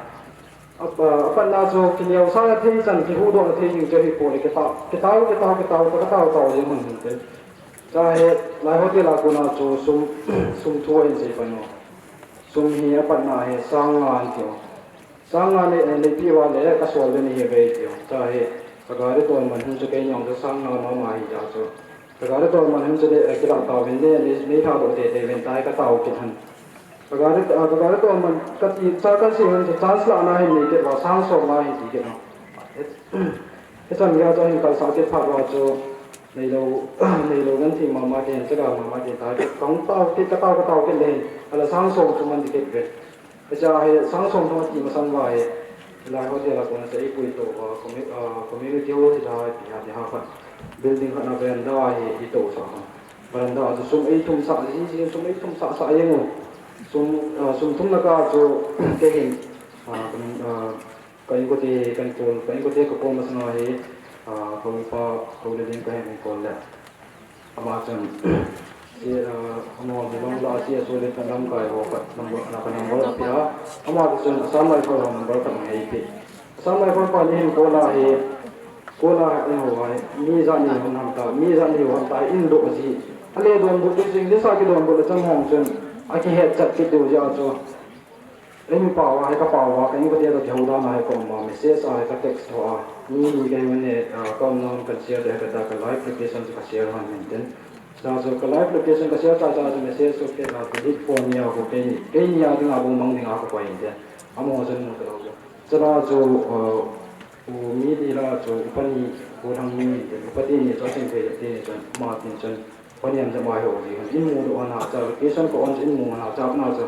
A, a, a patna chu kineo sa na thei chan, kihuhdoh na thei ding chu hi pole, kitao, kitao, kitao, kitao, ta kitao, tao jeng hun hun te. Cha he, Lai Hotel a kona chu sum, sum thu ahin sei pan u. Sum hi a patna hi sang nga an tiu. Sang nga nei, eh, neipi uva le ka sol le nei hi ve tiu. Cha he, ka gari tol man hun chu kei niang chu sang nga mama hi ja chu. Ka gari tol man hun chu le, eh, kilah tao vin le, nei, nei tha doh te te vin tai ka tao kit han. Ka gari, ah, ka gari tol man, ka ti, cha kan sei hun chu chance la na hin nei kit uva, sang som na hin ti kit na. Hichan gei a chu hin kalsah kit phat uva chu neilou, neilou ngan thei mama kei, chaga mama kei ta, ka hung tao kit, ka tao, ka tao kit le hin, ala sang som chu ngan ti kit ve. Hicha hi sang som thum ati masang uva hi, Lai Hotel a kona chu eipui to uva, commu-, ah, community hall hi la, ti ha, ti ha khat. Building khat na veranda hi, i to sa khat. Veranda chu sum eithum sah, ji, ji, sum eithum sah, sah jeng u. Sum, ah, sum thum na ka chu, kei hin, ah, ka, ah, Ka inkote, ka inkol, ka inkote ka call masanga hi, ah, ka upa, ka u le ding ka hin call le. Ama chun, si, ah, ama ho jilong la, C S O le ka lamkai ho ka number, na ka number a pia. Ama chun Assam Rifle ho number ka ngai pi. Assam Rifle pa ni hin call a hi, call a hi ho hi, mi jat ni hon ham ta, mi jat ni hon ta, in do ji. Ale donbut ding jing, ni sa kidonbut le chang hong chun, akihet chat kit diu ja chu. Eimi pao a, hi ka pao a, ka inkote toh kihou dan a hi ka um a, message a hi ka text ho a, mi ni ka hi un e, ah, ka umna hon kan share de, hi ka da ka live location chu ka share hon hin tin. Cha chu ka live location ka share cha cha chu message chu ke na delete phone ni a ko keini, keini a ding a bou mang ding a ka koi hin tin. Amaho chun mu talou chu. Cha la chu, ah, u mi ni la chu, upa ni, u thang ni hin tin, upa ti ni chu a ching thei ti ni chun, ama tin chun, Paniam jama hi ho ji hon, in mu doh hon a cha, location ka on chu in mu hon a cha, na cha,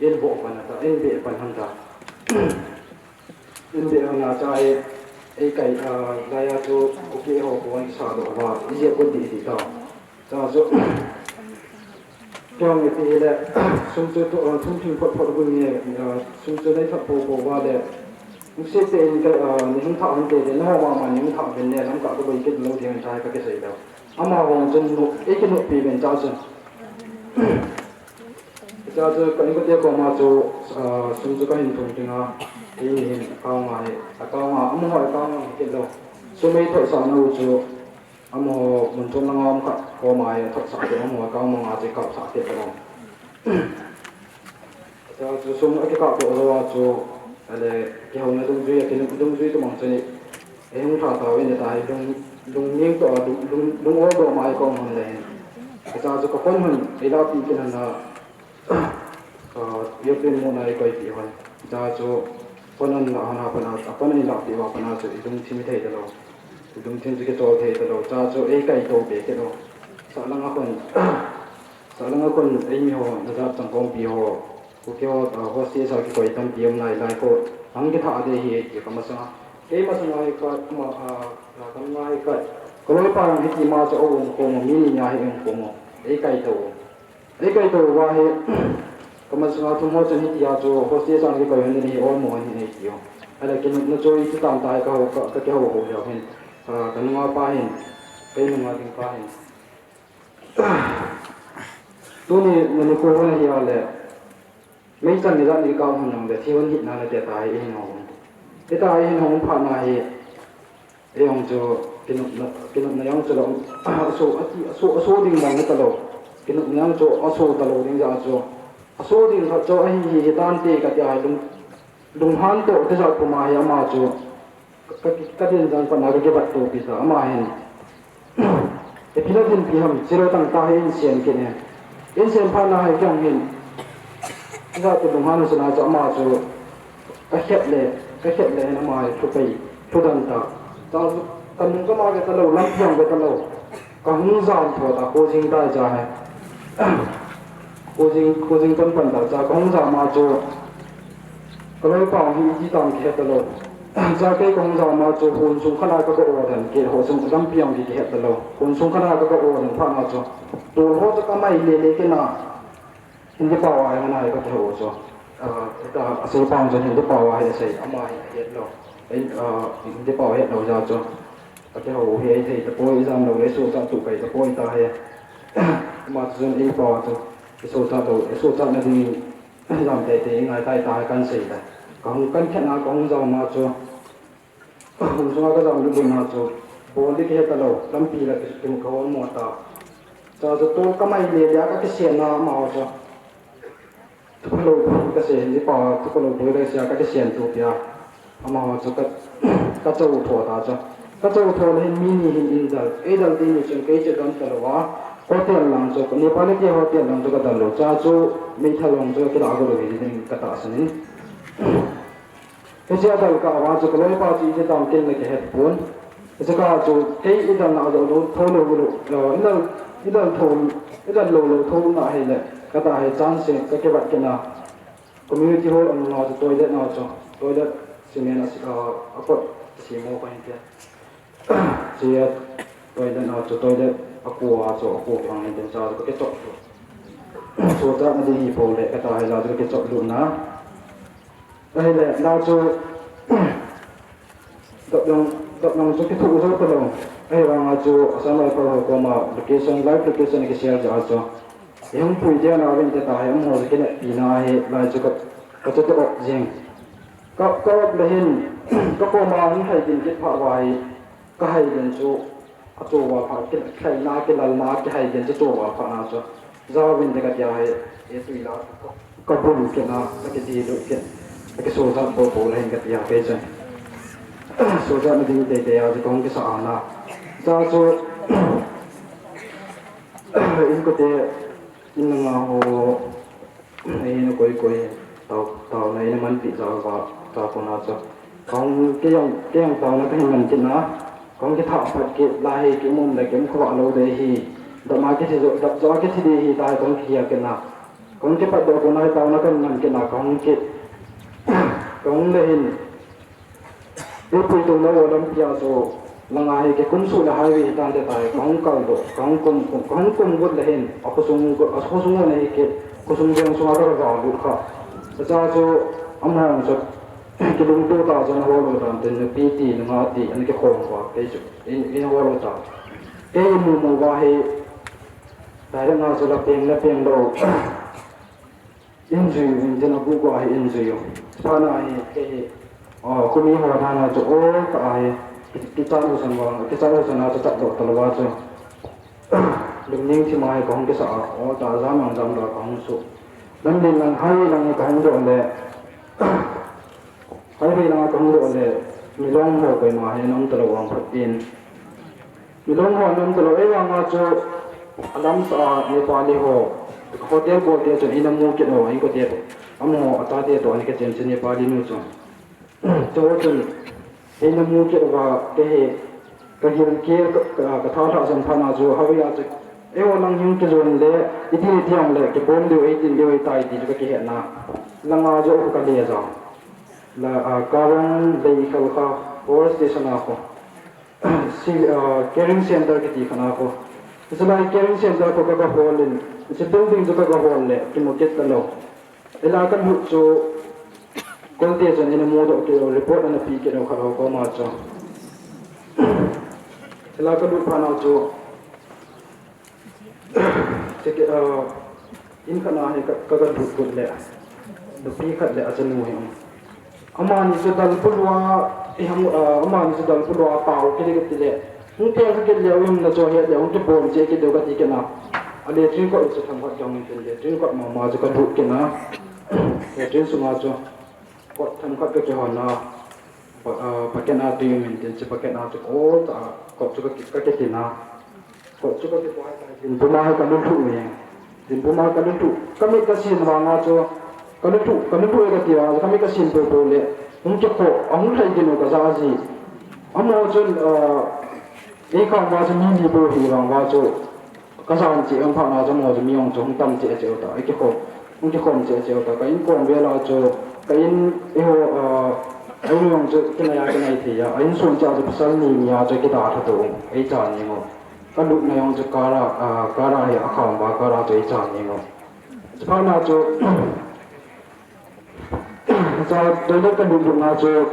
in boh pan a ta, in beh pan hon ta. In beh hon a cha, ei, ei kai, ah, lai a chu, Kuki ho ko an sa doh va, i jeh ko di di ta. Cha chu, kei hong ipi le, sum chu tu, ah, thum thim phot phot gun nge, ah, sum chu nei thot po po va le, Nungse te in ka, ah, ni hung thah hon te te, na ho mama ni hung thah ven le, lam ka ka boi kit lou ding ta ka kisei lou. Ama vang chun nu, ei kinoppi ven cha chun. Cha chu ka inkote koma chu, ah, sum chu ka hin thum ding a, ei ni hin account a hi, account a, amaho account a hi kit lou. Sum ei thotsah nau chu, amaho mun chom langa um khat koma hi thotsah kit, amaho account manga chu kapsah kit lou. Cha chu sum a kikap doh lou a chu, ale, kihouna dungjui a, kinop dungjui tu mang chun, ei hung tha tao in ta hi lung, lungning toh a, lung, lung, lung ol doh ma ei kong hon le hin. Cha chu ka phone hon, ei lahpeh kit hon a, ah, European mona ei koipeh hon. Cha chu phone hon lah hon a pat a, a phone hon lahpeh uva pat a chu i lungthim thei talou. I lungthim chu kichol thei talou. Cha chu ei kaito be kit lou. Sahlang a khun, Sahlang a khun eimi ho, najat changkompi ho, Kuki ho, ah, hostage a kikoi tampi um nai lai ko, hung kitha de hi, ti ka masanga. Kei masanga hi ka, ma, ah, ah, ka masanga hi ka, ka loipa jong hiti ma chu a um ko mo, mi ni nia hi um ko mo, ei kaito. Ei kaito uva hi, ka masanga thum ho chun hiti a chu hostage a kikoi hon hi ol mo hon hi nei ti u. Ahile kinopna chu iti tam ta hi ka ho, ka, ka kihou ho leu hin, ah, ka nunga pa hin, kei nunga ding pa hin. Tuni Manipur hon hi a le, meichang ni jat ni ka hon jong le, thi hon hi na le te ta hi hin hong. Te ta hi hin hong pha na hi, ei hong chu, kinopna, kinopna jong chu lo, aso, ati, aso, aso ding mong ta lo. Kinopna jong chu, aso ta lo ding ja chu. Aso ding khat chu, ahi hi, hi tan te ka ti a hi lung, lunghan to, te ja puma hi ama chu. Ka, ka, ka din jang pat na ka kibat to pi ta, ama hin. Ipi na dinpi ham, chiro tang ta hi in siam kit e. In siam phat na hi kei hin. Ija tu lunghan u sina chu ama chu. Ka het le, ka het le hin ama hi thu pai, thu dan ta. Ta chu, ka nung ka ma ve ta lo, lampi jong ve ta lo. Ka hung jam tho ta, ko jing ta ja he. Ko jing, ko jing pan pan ta ja, ka hung jam a chu. Ka loipa hi iti tam kihe ta lo. Cha kei kahung jao ma chu hon sung khat a ka, ka order kit ho sung lampi ang ki, kihet talou. Hon sung khat a ka, ka order phat na chu. Tol ho chu kamai le le kit na. Hindi pao a hi ngai ka kihou chu. Ah, ta, asei pao chu Hindi pao a hi asei, ama hi het lou. Ei, ah, Hindi pao het lou jeh chu. Ka kihou hi ei thei tapoi, ijam lou le, sohcha tu kai tapoi ta hi. Ama chu ei pao chu. Sohcha lou, sohcha na ding, ijam tei tei ngai tai ta hi kan sei ta. Kahung kan khet na, kahung jao ma chu. Hon sunga ka jao lut lut na chu, bol ding kihe talou, lampi la ki, ki, ka hol mo ta. Cha chu tol kamai le le a ka kisen na ama ho chu. Thupha lou boi kasei, Hindi pao a, thupha lou boi kasei a ka kisen tu tia. Ama ho chu ka, ka chou tho ta chu. Ka chou tho le hin mi ni hin eidal. Eidal ti ni chun kei chu dal talou a. Hotel lang chu, Nepali te hotel lang chu ka dal lou. Cha chu meithal lang chu kila go lou hi ding ka tahsan in. Hiche a dal kah a chu ka loipa chu iti tam kin le ka het pon. Hiche kah a chu kei i dal na jou lou, tho lou lou, eh, i dal, i dal tho, i dal lou lou tho na hile, ka ta hi chance ka kivat kit na. Community hall a nung a chu toilet na chu, toilet cement a si, ah, a kot si mo ka hin tia. Chia toilet na chu toilet a kua chu a kua phang in tin cha chu ka kichop chu. Sohcha na ding hi po le ka ta hi la chu ka kichop lut na. Ahile, la chu, dap dong, dap dong chu kithoh jou talou. Ahivang a chu, Assam Rifle ho koma location, live location kishare jeh a chu. Ihung pui dia na vin te ta hi, amaho chu kineppi na hi, lai chu ka, ka chu to op jing. Ka, ka op le hin, ka koma hung hai din kit pha vai. Ka hai den chu, a chu va pha, ki, thlai na, ki lal na, ki hai den chu, chu va pha na chu. Jao vin te ka tia hai, e tui la, ka, ka bun ki na, ka ki di lu ki, ka ki so jat bo bo la hin ka tia kei chu. So jat na ding te te a chu kong ki sa a na. Cha chu, in ko te, in na nga ho, Ei, na koi koi, tao, tao na, ei, na man pi jao va, tao ko na cho. Kong ke yong, ke yong tao na ka hin man kit na. Kong ke tha phat ke, la hei ke mum la ke mum kho va lo de hi. Da ma ke thi jo, da jo ke thi de hi, ta kong ke ya ke na. Kong ke pat do ko na, tao na ka hin man kit na, kong ke. Kong le hin. Ei pui tung na wo lampi a chu, langa hi ke kum suh le highway hi tan te tai, ka hung kal doh, ka hung kum, kum, ka hung kum got le hin, a khosung got, a khosung got le hi ke, khosung veng sunga ka va lut kha. Ka cha chu, amaho chu, kilungto ta chu, na ho lo tan te, nupi ti, nunga ti, ana kikhom va, kei chu, in, in ho lo ta. Kei in mu mu va hi, tai le nga chu la peng, la peng lo. Injui u, injui na bu ko ahi injui u. Phat na hi, kei hi, ah, kumi ho na na chu, o, ta ahi, ki, kichat u san vang, kichat u san na chu chat doh talou va chu. Lungning thim a hi ka hung kisa a, o, ta jam ang jam da ka hung su. Lam din lang hai lang hi ka hung doh le. Highway langa ka hung doh le, milong ho koima hi ana um talou vang phat in. Milong ho ana um talou, ei vanga chu a lamsa a Nepali ho, hotel bol te chun eina mu kit ho, in kote, amaho a chate toh ana kichen chu Nepali nu chu. Chu chun eina mu kit uva, kei hi, Ka gilkel, ka, ka, ka tha tha jong phat na chu, highway a chu, eiho lang hung kijon le, iti iti jong le, kibom diu, eitin diu, eitai ti chu ka kihet na. Langa jo ka le jong. La, ah, Karong Leikhal kha, Power Station a kho. Si, ah, Caring Center kiti khan a kho. Chulai Caring Center kho ka, ka hol in, chu building chu ka, ka hol le, kimu kit talou. Ela ka lut chu, Kolte chun eina mu doh kit u, report ana pe kit u khat ho koma chu. Ela ka lut phat na chu, ticket, ah, in khat na hi ka, ka, ka lut lut le, nupi khat le achanu hi um. Amani chu dal bulua, i ham, ah, amani chu dal bulua tao kit kit le, Hung teng kha kit leu, um na chu het leu, hung kibom cheh kit diu kati kit na. A latrine kot chu themkhat ka hung in tin, latrine kot mama chu ka lut kit na. Latrine sunga chu kot themkhat ka kihon na. Pa, ah, packet a tui um in tin, chu packet a chu kot, ah, kot chu ka ki, ka kiti na. Kot chu ka kipoi, tin puma ka lut lhu e. Tin puma ka lut lhu. Ka mit ka sin vanga chu, ka lut lhu, ka lut lhu e kati vanga chu, ka mit ka sin popo le. Hung kikho, a hung lhai kit u ka ja ji. Amaho chun, ah, Ei kha vang chu mi li bou hi vang vang chu ka jan cheh um phat na chu amaho chu mi hung chu hung tam cheh cheh u ta, ei kikhom, hung kikhom cheh cheh u ta, ka inkom vel a chu, ka in, eiho, ah, Ei jong chu kinai a kinai thei a, a insung cha chu pasal ni ni a chu kida tha to, ei cha ni ngo. Ka lut na jong chu kara, a, kara hi a kham ba kara chu ei cha ni ngo. Chuphat na chu, cha toilet ka lut lut na chu,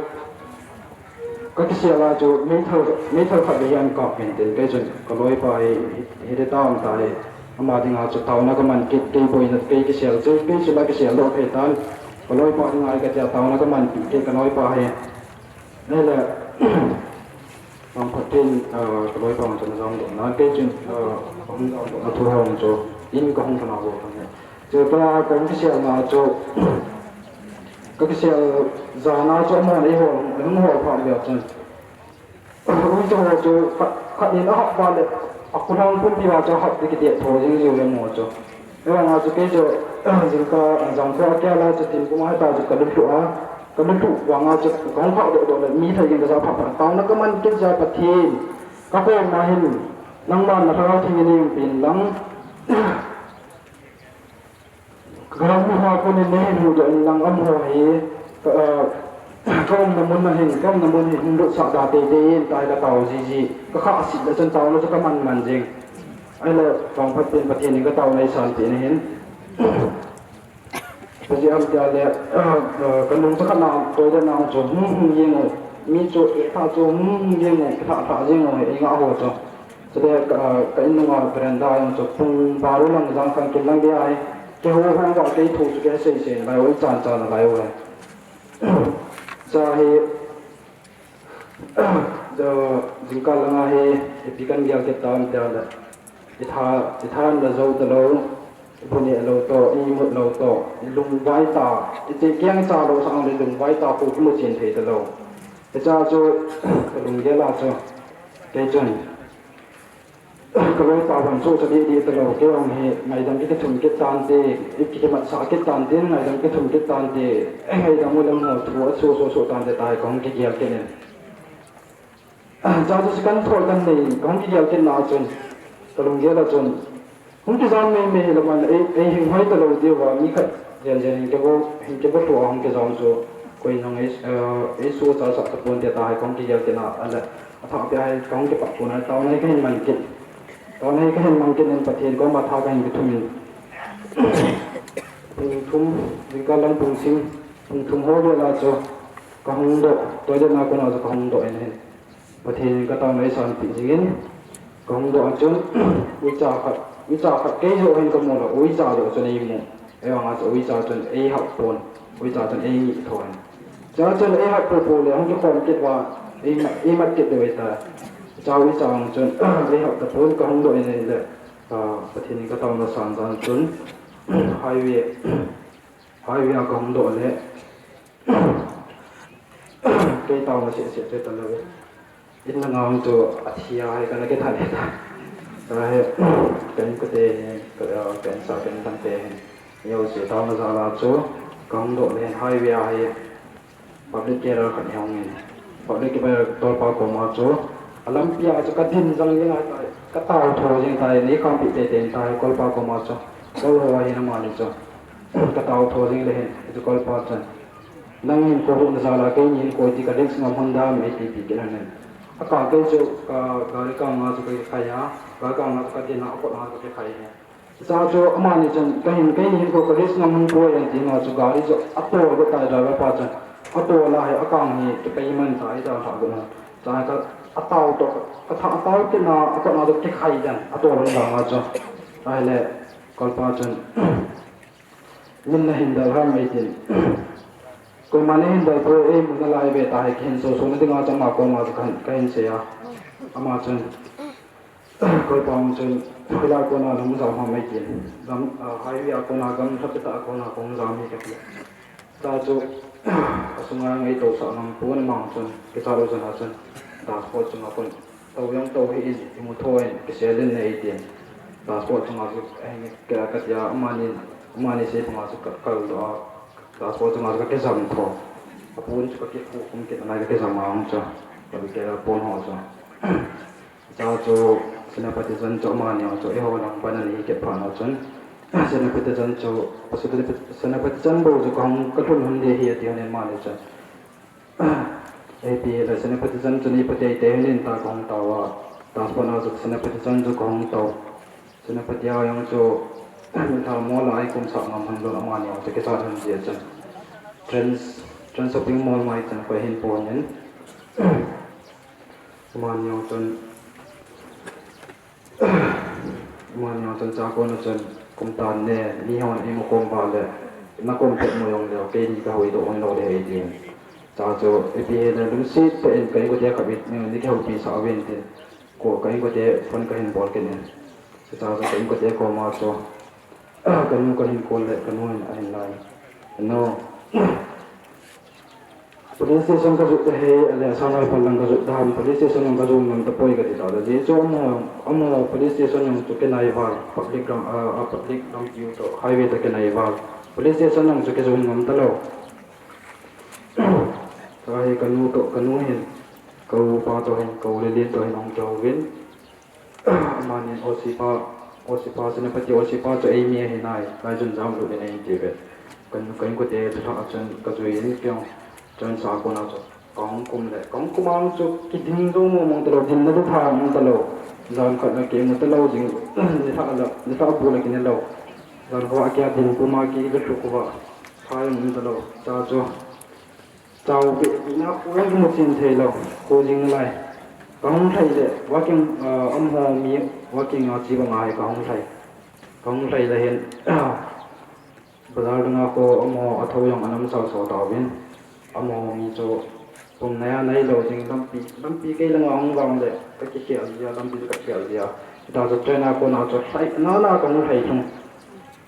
ka kisel a chu meithal, meithal khat le hian ka pen ten kei chun ka loipa hi, hi, hi te tam ta hi. Ama dinga chu tauna ka man kit, kei boina, kei kisel chu, kei chu la kisel doh phei tan. Ka loipa dinga ka tia tauna ka man kit, kei ka loipa hi. Nele, Vangphatin, ah, ka loipa chu na jam doh na, kei chun, ah, ka hung jam doh na thu hong chu, in ka hung thana bo thang he. Chu ka, ka hung kisel na chu, ka kisel za na chu, amahon ei hol, ei hung hol pha le chun. Ui, chu ho chu khat, khat in a hap va le, a kulang pumpi va chu hap ding kiti tho jing jiu le mo chu. Ei vang a chu kei chu, jingkah, jangkah a kia la chu tin kum a ta chu ka lut lhu a, ka lut lhu vang a chu ka hung phah doh doh le mi thei jing ka ja pha pha. Tauna ka man kit ja Pathen, ka koma hin, nangman na Lhagao Theng in nei umpi in lang. Ka lam mi ha ko nin nei hin huhdoh in lang, amaho hi, ka, ah, ka umna mun a hin, ka umna mun hin hung dohsah da teitei in, tia ka tao jiji. Ka khah sih le chun taona chu ka man man jing. Ahile, Vangphat pen Pathen in ka taona ei sanpeh na hin. Ka ji am tia le, ah, ah, ka nung chu khat na, toilet na chu hung hung jeng u. Mi chu, eh, tha chu hung hung jeng u, tha tha jeng u, ei nga ho chu. Chule ka, ka in nunga veranda a jong chu pung baru lang jang khan kin lang dia hi. Kei ho ho va kei thu chu kei sei sei lai u, chan chan lai u hi. Cha hi, jingkah langa hi, ipi kan gel kit tam tia le. I tha, i than la jo ta lou, i bu neh lou toh, i mut lou toh, i lungvai ta, i che kiang cha lou sang le lungvai ta khu kimu chen thei ta lou. Hicha chu, ka lunggel a chu, kei chun. Ka loipa hon chu cha dih dih ta lou, kei jong hi ngaidam kithum kit tan te, i kimat sah kit tan te, ngaidam kithum kit tan te, ngaidam u lam ho thu a chu chu chu tan te tia ka hung kigel kit in. Cha chu second thought kan nei, ka hung kigel kit na chun, ka lunggel a chun, hung kijam mei mei hi lam an, ei, ei hing hoi ta lou diu va, mi khat jen jen hing kibo, hing kibo thu a hung kijam chu, koi nang ei, eh, ei su cha sa ta pon te tia ka hung kigel kit na, a le, A thah pia hi ka hung kipat pon a, taona hi ka hin man kit. Taona hi ka hin man kit in Pathen koma tha ka hin kithum in. Pung thum, jingkah lang pung sim, pung thum ho vel a chu ka hung doh, toilet na kona chu ka hung doh in hin. Pathen in ka taona ei sanpeh jing in, ka hung doh a chun, uicha khat, uicha khat kei joh hin ka mu lou, uicha joh chun ei mu. Ei vang a chu uicha chun ei hap pon, uicha chun ei ngih tho in. Cha chun ei hap popo le hung kikhom kit va, ei mat, ei mat kit deu ta. Cha uicha vang chun ei hap ta pon ka hung doh in le, ah, Pathen in ka taona san jan chun highway, highway a ka hung doh le, kei taona seh seh che ta lou. In langa hung chu a thi a hi kana kithat le ta. Ka he, ka inkote hi, ka, ka insa, ka indang te hi. Yo se taona jal a chu, ka hung doh le highway a hi public carer khat hi hung in. Public carer tolpa koma chu, a lampi a chu ka din jang jing a ta, ka tao tho jing ta, nei khampi teitei ta, kolpa koma chu. Kol ho a hi namani chu. Ka tao tho jing le hin, chu kolpa chun. Nangin ko hung jal a, keinin ko ti ka risk ngam hon dam e ti ti kit in. A ka kei chu ka gari kang a chu ka kikhai a, gari kang a chu ka din a, a kot a chu ka kikhai e. Cha chu amani chun ka hin, keinin ko ka risk ngam hon poi e ti na chu gari chu a tol go tai driver pa chun. A tol a hi a kang hi ka payment ta i ta tha go na. Cha ka a tao to, ka tha a tao kit na, a kot a chu kikhai dan, a tol hon dam a chu. Ahile kolpa chun. Min na hin dal ham ei tin. Koima na hin dal poi, ei mu nalai ve ta hi, ka hin so so na dinga chu ama koma chu ka hin, ka hin sei a. Ama chun, koi pa chun, hilai kona na hung jam ham ei tin. Gam, ah, highway a kona gam lha peta a kona ka hung jam hi ka ti. Ta chu, a sunga ngei to sa ngam pon ama chun, kicha lou chun a chun, dashboard chunga kon. To jong to hih in, imu tho in, kisel in nei tin. Dashboard chunga chu, eh, ka, ka tia, amani, amani sei panga chu ka kal doh a. Dashboard chunga chu ka kijam tho. A pon chu ka kikhu kum kit nai ka kijam a hung chu. Ka bi ke la pon ho chu. Cha chu, Senapati chan chu amani ho chu, eiho lang pan ani kiphat na chun. Senapati chan chu, Senapati chan bou chu ka hung ka lhun hun de hi ati hon in amani chun. Ipi le Senapati chan chun ipi ti te hin ta kahung tao a. Taspon a chu Senapati chan chu kahung tao. Senapati a jong chu, min thal mo la ai kum sah ngam hon lou amani jong chu kisat hon jia chun. Trans, Trans Shopping Mall mai chun koi hin pon in. Amani jong chun, amani jong chun cha kon a chun kum tan ne, mi hon imu kom ba le, na kom pet mo jong le, kei ni ka hoi doh hon lou le ei tin. Cha chu, ipi hi le lungset tah in ka inkote khat bit, ni kihoupi sah uvin tin. Ko ka inkote phone ka hin bol kit in. Cha chu ka inkote koma chu, ka nu ka hin call le, ka nu hin ahin lai. Nu, police station ka jot ta he, ale sanoi pal lang ka jot ta ham, police station lang ka jot ngam ta poi ka ti ta. Ji chu amaho, amaho police station lang chu kinai val, public lam, ah, ah, public lampi u toh, highway toh kinai val. Police station lang chu kijot ngam ta lou. Ka hi ka nu toh, ka nu hin, ka upa toh hin, ka u le lien toh hin ahung kihou vin. Amani O C pa, O C pa, Senapati O C pa chu eimi ahi nai, lai chun jam lut in ahin ti ve. Ka, ka inkote chu lha chun ka jui in kei jong, chun sa kona chu ka hung kum le, ka hung kum ang chu kiding jong mo mong ta lou, dinna chu tha mong ta lou. Jan khat na kimu ta lou ding, ni lha la, ni lha bu la kine lou. Jan khat a kia ding puma ki le lhu kuva. Phai um ta lou, cha chu. Chau be, na ko jong mu chin thei lou, ko jing lai. Ka hung lhai le, walking, ah, amaho mi, walking a chi banga hi ka hung lhai. Ka hung lhai le hin, bazar danga ko amaho a tho jong anam sao sao tauvin. Amaho mi chu, pum nai a nai lou ding lampi, lampi kei langa hung vang le, ka kikhel jia, lampi ka khel jia. Hita chu train a kona chu lhai, na na ka hung lhai lhung.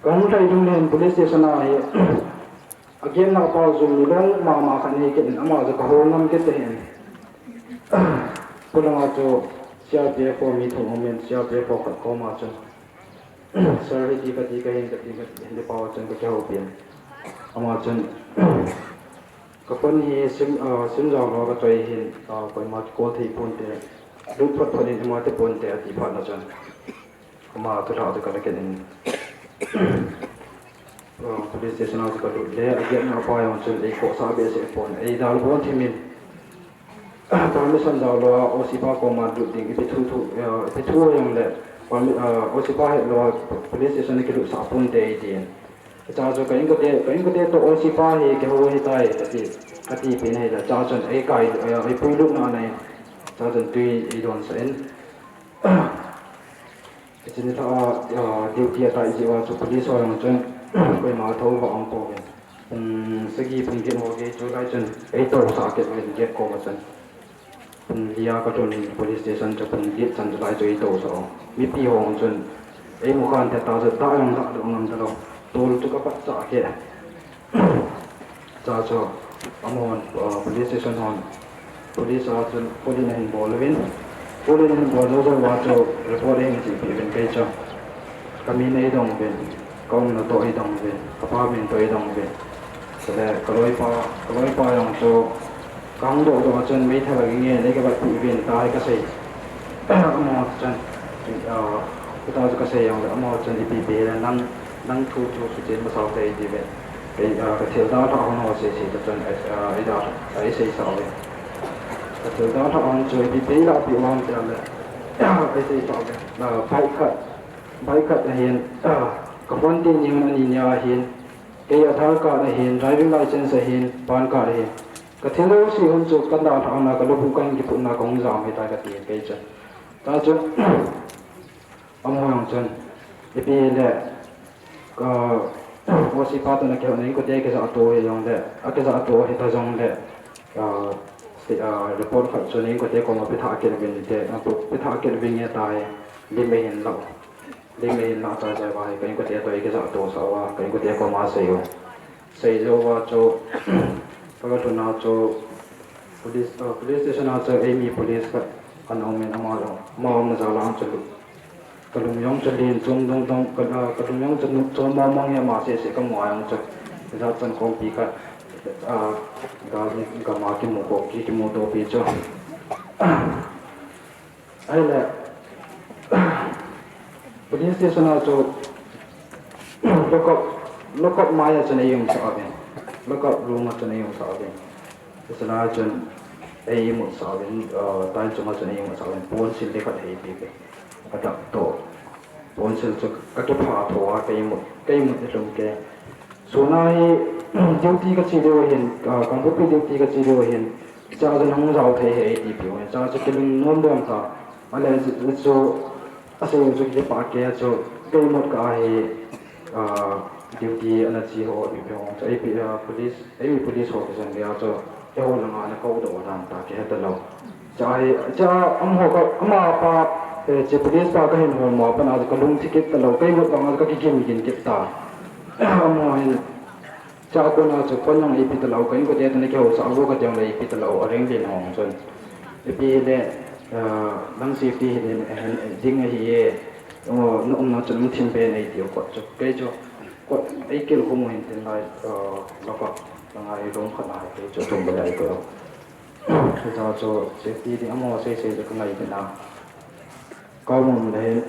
Ka hung lhai lhung le hin police station a hi, A gate na pa jong nilou mama khat nei kit in ama chu ka hol ngam kit te hin. Polanga chu C R P F ho mi thum um in C R P F ho khat koma chun. Sir, hiti kati ka hin kati ka ti hin pa chun ka kihoupi in. Ama chun ka phone hi sim, ah, sim jao lou ka choi hin, ah, koima call thei pon te. Lut phot phot in ima te pon te ati phat na chun. Ama thu lha chu ka la kit in, uh, police station a chu ka lut le, a gate na pa jong chun ei khohsah behseh pon, ei dal bon thim in, permission jao lou a, O C pa koma lut ding, ipi thu thu, uh, ipi thu jong le, permi-, uh, O C pa het lou a, police station a kilutsah pon te ei tin. Cha chu ka inkote, ka inkote toh O C pa hi kihou ahitai, kati, kati pen ahi le, cha chun ei kai, uh, ei puilut na nei, cha chun tui ei donsah in. Hiche ni lha a, ah, duty a tai jeh uva chu police ho jong chun, koima thou va um pouvin. Pung sagi pung get ho gei chu lai chun ei tousah kit uvin gate koma chun. Pung li a ka lhun in police station chu pung get chan chu lai chu ei tousah u. Mipi ho jong chun ei mu khan te ta chu ta jong la doh ngam ta lou. Tol chu ka pat chah kit. Cha chu, amahon, ah, police station hon, police a chun, police in ahin bol uvin, police in ahin bol jou jou uva chu, report eihin chihpeh uvin kei chu. Ka min eidong uvin, ka umna toh eidong uvin, ka pa min toh eidong uvin. Chule, ka loipa, ka loipa jong chu, ka hung doh doh a chun, meithal a kinge, nei ka vatpeh uvin, tia hi ka sei. Amaho chun, ah, chuti chu ka sei jongle, amaho chun ipi ipi hile nang, nang thu chu suchen masau te iti ve. Kei, ah, ka thil dalha hon ho sei sei ta chun, ah, ei dalha, ei seisah uve. Ka thil dalha hon chu ipi ipi eilah peh u ham tia le, ei seisah uve. Ah, bike khat, bike khat ahin, ah, ka phone teni hon ani nia ahin, kei Aadhaar card ahin, driving license ahin, PAN card ahin. Ka thil jouse hon chu ka dalha hon a ka logbook kahin kiputna kahung jam ahitai kati kei chun. Tia chun, amaho jong chun, ipi hile, ka, O C pa toh na kihouna inkote kijahto hijongle, akijahto hita jongle, ah, se, ah, report khat chu na inkote koma pethah kit uvin te, ah, pethah kit uvin nge tia hi, lim eihin lah u. Lim eihin lah chai chai uva hi, ka inkote toh eikijahto sah uva, ka inkote koma sei u. Sei jou uva chu, ka lhun a chu, police, ah, police station a chu eimi police khat ana um in ama jong, ama umna jal a chu ka lung jong chu len chom dong dong, ka, ah, ka lung jong chu nop chom mong mong e ama seh seh ka mu a jong chu. Hijat chan kongpi khat, ah, gal ni gam a kimu ko, ki, kimuto pi chu. Ahile, police station a chu, lockup, lockup mai a chun eiumsah uvin. Lockup room a chun eiumsah uvin. Hiche lai chun ei imut sah uvin, ah, tai chunga chun ei imut sah uvin ponsil ding khat eipe uve. Ka dap toh. Ponsil chu ka kipha tho a ka imut, ka imut lhung kei. Suna hi duty ka che diu ahin, ah, Kangpokpi duty ka che diu ahin. Cha chun hung jao thei ahi eiti piu ahin. Cha chu kilungnom dom ta. Ale chu asei chu kipah kei a chu ka imut kah a hi, ah, duty ana che ho ipi ho chu eipi, ah, police, eimi police ho kisei dia chu eiho langa ana kou doh dan ta kihe talou. Cha hi, cha amaho ka, amapa, eh, che police pa kahin hol mo a pat a chu ka lungthim kit talou, ka imut vang a chu ka kigim gin kit ta. Amaho hin Cha kona chu phone jong eipe talou, ka inkote toh ana kihousah uvo kati jongle eipe talou, a rank len ho chun. Ipi hile, ah, nang safety hi ding, eh, ding ahi e, oh, na umna chun hung thim pen eitiu kot chu. Kei chu, kot eikel khum u hin tin lai, ah, lockup, langa room khat a kei chu thum bale eikou. Hiche chu safety ding amaho seisei chu ka ngai pen a. Ka um le hin,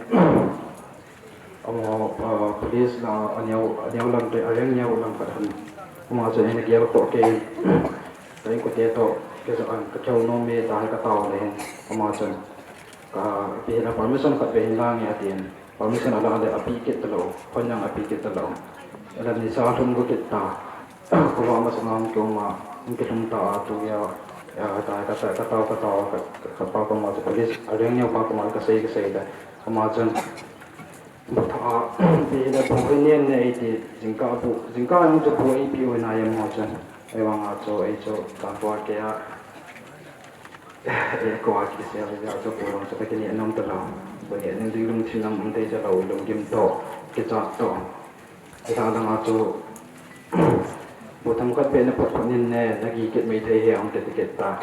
amaho, ah, police la, aneo, aneo lam te, a rank neo lam khat hin. Ama chun eina gel khoh kei. Ka inkote toh, kei jong an, ka kihou nom e, tia hi ka tao le hin. Ama chun, ka, ipi hila permission khat ve hin lang e atin. Permission ala le, ape kit talou, phone jong ape kit talou. Ala nisa lhung got kit ta. Khovah masanga hung kium a, hung kilhung ta a, tu a, a, ka, ka, ka, ka tao, ka tao, ka, ka, ka pa koma chu police, a rank neo pa koma ka sei, ka sei le. Ama chun, bu tha a, ti le bu hi nen ne eiti, jingkah bu, jingkah jong chu bu eipe u ahi nai amaho chun. Ahivang a chu, ei chu, ka bu a kei a, ei koi a kisel a chu bu jong chu ka kineh nom talou. Bu neh ning ding lungthim jong um thei chalou, lunggim toh, kichat toh. Hiche langa chu, bu themkhat beh na phot phot in ne, na gi kit mai thei hi, ahung ti kit ta.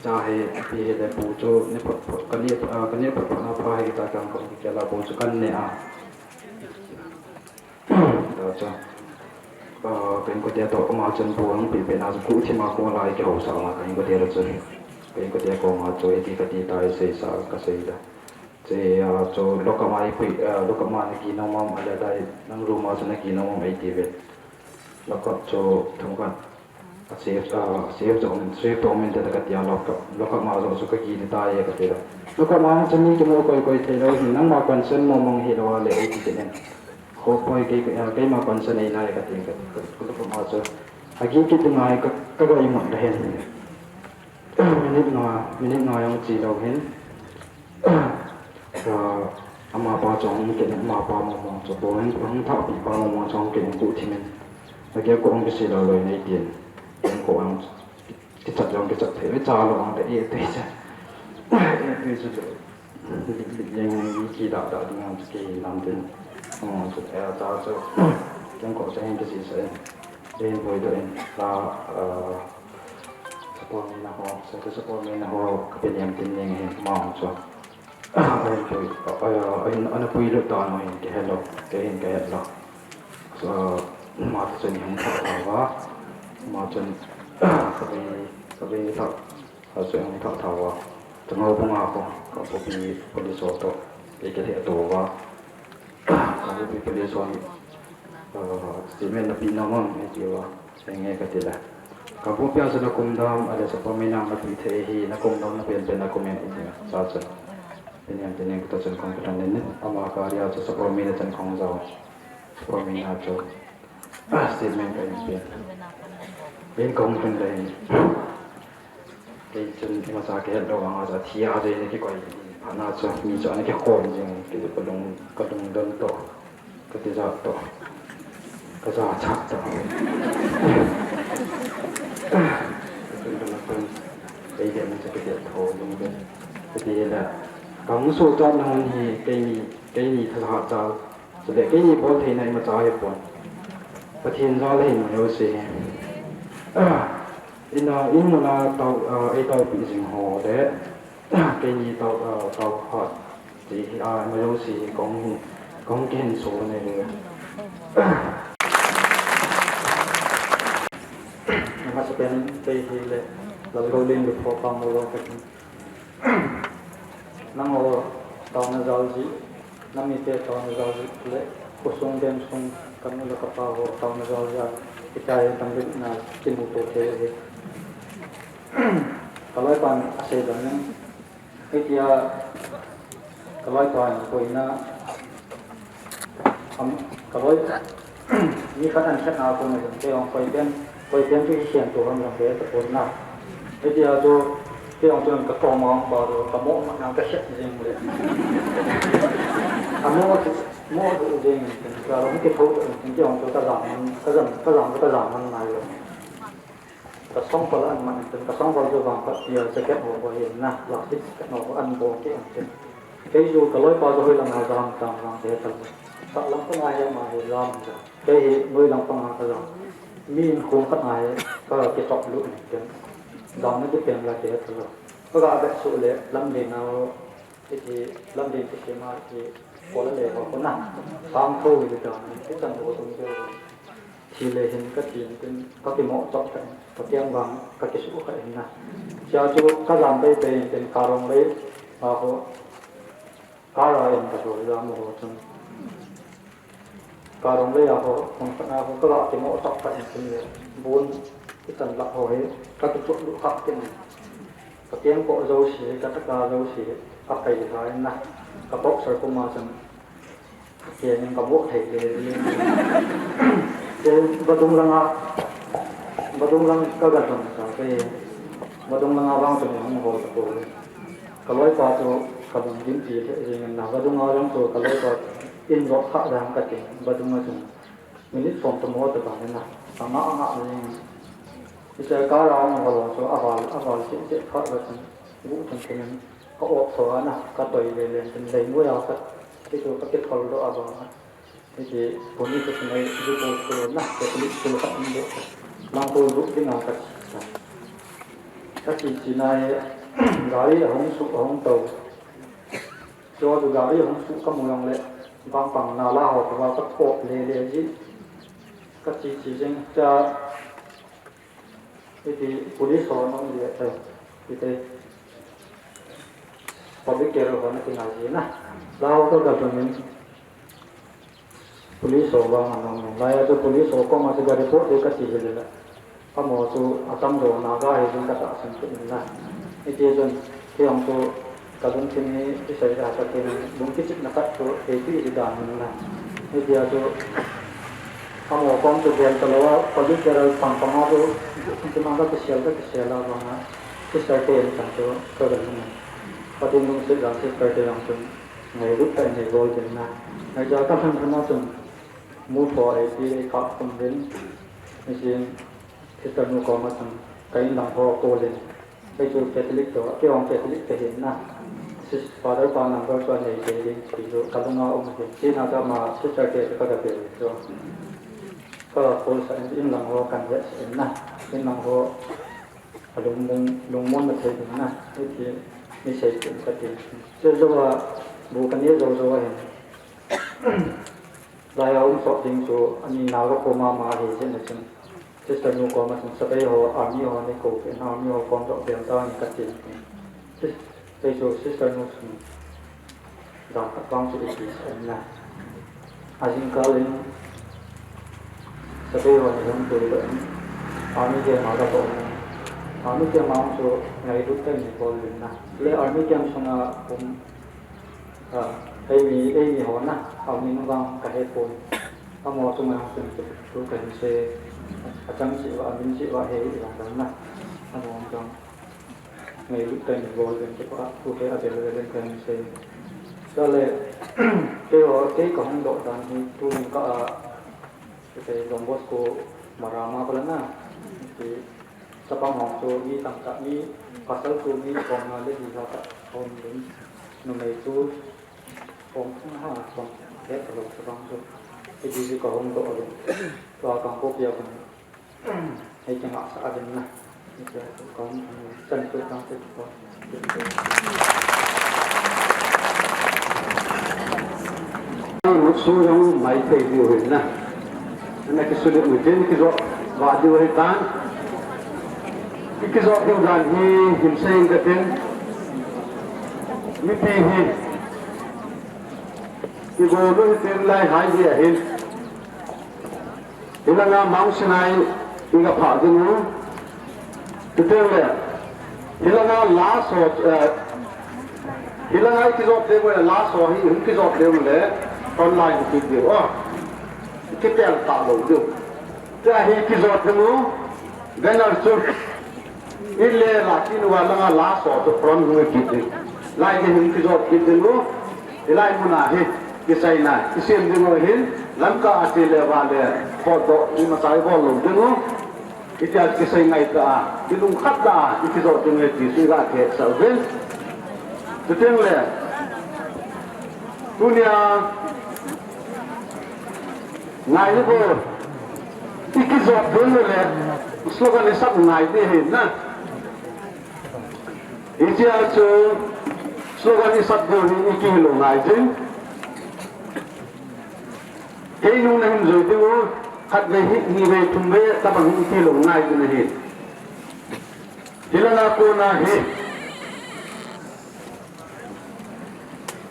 Cha hi, ipi hile bu chu, ne phot phot, ka ne, ah, ka ne phot phot na pha hi, cha chang ka kikel a bu chu kan ne a. Ta chu, ah, ka inkote toh, ama chun bu ahung pe pe na chu, guhthim a kona lai kihousah a, ka inkote toh chun. Ka inkote koma chu, hiti kati tai, seisa, ka sei ta. Che, ah, chu lockup a ipui, ah, lockup a na gi nom am, ahile tai nang room a chu na gi nom am eiti uve. Lockup chu themkhat a safe, ah, safe chu um, safe toh um inte tia kati a lockup, lockup a jong chu ka gi ding tai kati le. Lockup a chu mi kimu koi koi thei lou hin nangma consent mong mong hilou a le eiti kit in. Kho poi kei, ah, keima consent nei nai kati ka, ka, ka lockup a chu. Agi kit ding ngai ka, ka ga imut le hin. Minute nga, minute nga jong che lou hin. Ah, amapa chu ahung kit in, amapa mong mong chu, bu hin, hung thahpeh pa mong mong chu ahung kit in guhthim in. Akeng kong kisi lou lou in eitin. Keng kong jong kichat jong kichat thei. Cha lou ang te e te cha. E te chu chu. Lik lik jeng jeng kidah dah ding ang chu kei lam tin. Mong chu e cha chu. Keng kong chu hin kisisa in. Hin boi doh in. La, ah, Support mi na ho, so ka support mi na ho, ka pe niam tin ning hin ma ho chu. Ahin pui, ahin, ana pui lut ta no hin ka helou, ka hin ka helou. So, ma chu chun hung thah thah uva. Ma chun, ka ve, ka ve thah, ka chun hung thah thah uva. Changou bunga ko, ka pu pi police ho to, ka ke the to uva. Ka pu pi police ho ni, statement na pe nom am, e ti uva. Enge kati le. Kangpokpi a chu na kum dam, ahile Sapormeina na pe thei hi, na kum dam na pen pen na kum in iti sa chun. Tin em tin em kata chun kong katan in, ama ka ria chu Sapormeina chun kong jao. Sapormeina chu, ah, statement ka in pen. In kong pen da in. Kei chun imacha kihet lou vang a chu athi a chu eina kikoi phat na chu mi chu ana kikhom jing, kei chu kalung, kalung don toh, katijat toh, kajachat toh. Kalung don toh, kei le na chu kihet tho jing le. Kati le, kahung sohchat na hun hi keini, keini thahat jal. Chule keini bol theina imacha hipon. Pathen jal ahin jouse hi. Ina, in muna tao, ah, ei taopeh jing ho le, keini tao, ah, tao hat. Ti hi, ah, ima jouse hi kong hi, kong kihin so nei le. Amasapen kei hi le, Lalgoulen Lupho pa mo lo ka hi. Nangho taona jal jeh, namite taona jal jeh le, khosung veng sung Ka nu le ka pa ho, taona jal jal, hitia hi tampi na kimuto thei ahi. Ka loipan asei bang in, hitia ka loipan koina, am, ka loi, mi khat an khat na ko na jong, kei jong koi pen, koi pen chu hi siam to ham jong kei tapon na. Hitia chu, kei jong chun ka kom a pa chu, ka mo ma na ka siat jing le. Amo chu, Mo du jing in tin, ka lung kitho in tin, kei jong chu ka jam man, ka jam, ka jam, ka jam man nai lo. Ka songpal an man in tin, ka songpal chu vang khat tia jacket ho ho hi na, plastic jacket ho ho an bol kei in tin. Kei chu ka loipa chu hoi lang a jam tam lang te tal. Sah lang panga hi ama hi jam ja. Kei hi noi lang panga ka jam. Mi in khong khat a hi ka kichop lut in tin. Jam na kipen la te tal. Ka ga be su le lam de na Hiti lamlen kisem a, hiti kola le ho kona. Sang tho hi dan, hichan ho tum keu. Thi le hin ka tin tin, ka kimo chok kha, ka kiang vang, ka kisu kha in na. Sia chu ka jam bei bei in tin, ka rong lei, a ho, ka ra in ka ho, jam ho chun. Ka rong lei a ho, hung khat na ho, ka la kimo chok kha in tin le, bun, hichan lah ho hi, ka tu chuk lu kha tin. Ka kengkoh jouse, ka taka jouse, ka pai lha in na, ka boxer puma chun, ka keng in ka mo thei le, le. Ke vadung langa, vadung lang ka ga dong sa ke, vadung langa vang chun hung ho ta ko. Ka loipa chu ka lung dim ti thei jing in na, vadung a lang chu ka loipa in lo kha dang ka ti, vadung a chun. Minute som tum ho tabang in na, anga anga jing. Hiche car a hung ho chu aval, aval cheh cheh kha va chun, gu chun chun in, ka op tho a na, ka toi le le chun lei noi a ka, hichu ka kithol doh a vang a. Hiti, puni ka chun ei, ju ko chu na, ka puni chu ka um doh. Lang ko ju ding a ka, ka chi chi na e, gari ahung su, ahung to. Chua chu gari hung suh ka mu jong le, vangpang nala ho tua ka kop le le ji. Ka chi chi jing cha, hiti police ho nung le, eh, hiti public care ho na kingai ji na. La ho ka ga jong in, Police ho vang anung nung. Lai a chu police ho koma chu ga report ding ka ti hile la. Amaho chu atamjo Naga hi jong ka tahsan kit in la. Hiti chun, kei jong chu ka lungthim hi isei da ka tin lung kichipna khat chu eipi hi dan in la. Hitia chu, amaho kom chu gel talou a, political pang pang a chu, chu ma ka kisel, ka kisel a vang a. Sister te in chan chu, ka ga lung in. Pathen lungset jal sister te jong chun. Ngailut tah in nei bol ding na. Ngaija ka lhan lhan a chun, mu tho ei ti ei kap khum ding. Nisin, sister nu koma chun, ka in lang ho ko ding. Kei chu Catholic to, kei jong Catholic ka hin na. Sis, Father pa number chu anei kei ding, ti chu ka lunga um hin. China chu ama sister te chu ka ga bel chu. Ka ga call sa in, in lang ho kan het sa in na. In lang ho A lungmong, lungmonna thei ding na, hiti, mi sei pen ka ti. Chu jou a, bu ka neh jou jou a hin. Lai a um sot ding chu, ani Naga koma ma hi jeh in a chun. Sister nu koma chun, Sabai ho, army ho, nei kou pen, army ho kom doh bel ta ni ka ti. Sis-, Kei chu sister nu chun dan khat vang chu i ti sa in na. A jingkal in Sabai ho ni hung tui doh in army camp a ka bol in. Army camp a chu ngailut tah in nei bol in na. Le army camp sunga um, a, eimi, eimi ho na, a min vang ka he pon. Amaho chunga hung tui tu ka hin sei. A chang cheh uva, a min cheh uva he i vang na. Amaho chang Ngailut tah in bol uvin kipah thu kei a bel uvin kahin sei. Chule, keiho, kei kahung doh dan hi tuhin ka a, kei Don Bosco Marama kala na, kei chapang ho chu mi tamtah mi, pasal chu mi somnga le li ho tah hung ding, numei chu som thum ha, som het talou chapang chu, kei di kahung doh uvin, tua Kangpokpi a kahung Hei kingah sah a ding na. Hei kingah sah a ding na. Chan tu tang tu tu. Mutsu jong mai thei diu hin na. Na kisulit mu tin kijo va diu hi tan. Kijo diu dan hi him sei ka tin. Mipi hi. Kigo lu hi tin lai hai hi ahin. Hilanga Mount Sinai i ga phah ding u. Chuteng le, hilanga last ho, eh, hilanga i kijot ding u le last ho hi, hung kijot ding u le online kit ding u. Oh. Kitel ta lou ding u. Tia hi kijot ding u. Banner chu. I le la kinu va langa last ho chu front hung kit ding. Lai ke hung kijot kit ding u. Hilai muna hi, kiseina, kisem ding u hin, Lamka a che le va le, photo, i masa i bol lou ding u. Itia kisei ngai ta a, kilungkhat ta a, i kijot ding u ti chu i ga kihetsah uvin. Chuteng le, tunia, ngai le bol, i kijot ding u le, slogan i sap ngai ding ahi na. Hichea chu slogan i sap diu hi i kihil u ngai jing. Kei nung na hin jui diu, khat vei hi, ni vei thum vei tabang hi i kihil u ngai jing ahi. Hilanga kona hi.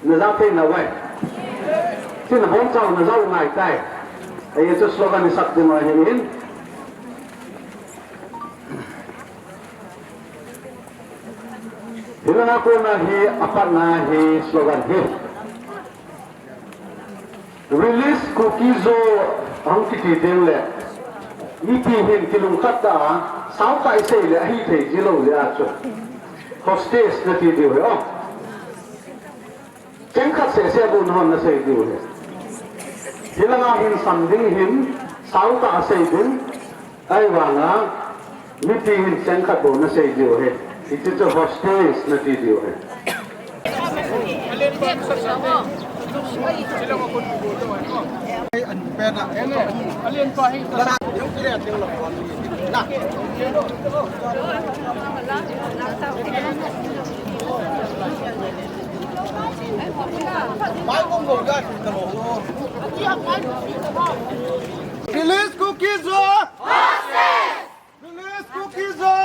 Na jao thei nau vai. Chuna bong chau na jao ngai tai. Ahi chu slogan i sap ding u ahi in. Hilanga kona hi apatna hi slogan hi. Release Kuki-Zo ahung kiti teng le. Mipi hin kilungkhat ta a, sao tah i sei le ahithei ji lou jeh a chu. Hostage na ti diu hi o. Cheng khat seh seh bou nahon na sei diu hi. Hilanga hin sam ding hin, sao tah a sei ding, ahivanga, mipi hin cheng khat bou na sei diu hi. Hiche chu hostage na ti diu hi. Release Kuki-Zo! Release Kuki-Zo!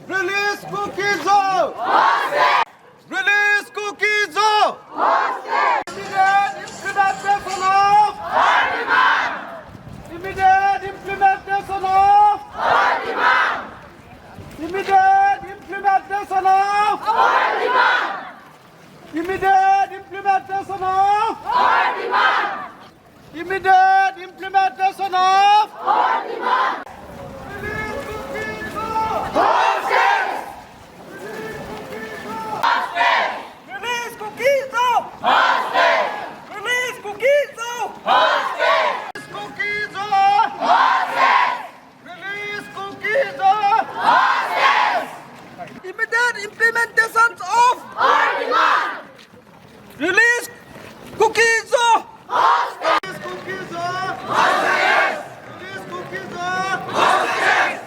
Release Kuki-Zo! Release Kuki-Zo! Immediate implementation of our demand! Immediate implementation of our demand! Immediate implementation of our demand! Immediate implementation of our demand! Immediate implementation of our demand! Release Kuki-Zo! Hostage! Release Kuki-Zo! Hostage! Release Kuki-Zo! Hostage! Release Kuki-Zo! Hostage! Release Kuki-Zo! Hostage! Immediate implementation of our demand! Release Kuki-Zo! Hostage! Release Kuki-Zo! Hostage! Release Kuki-Zo! Hostage!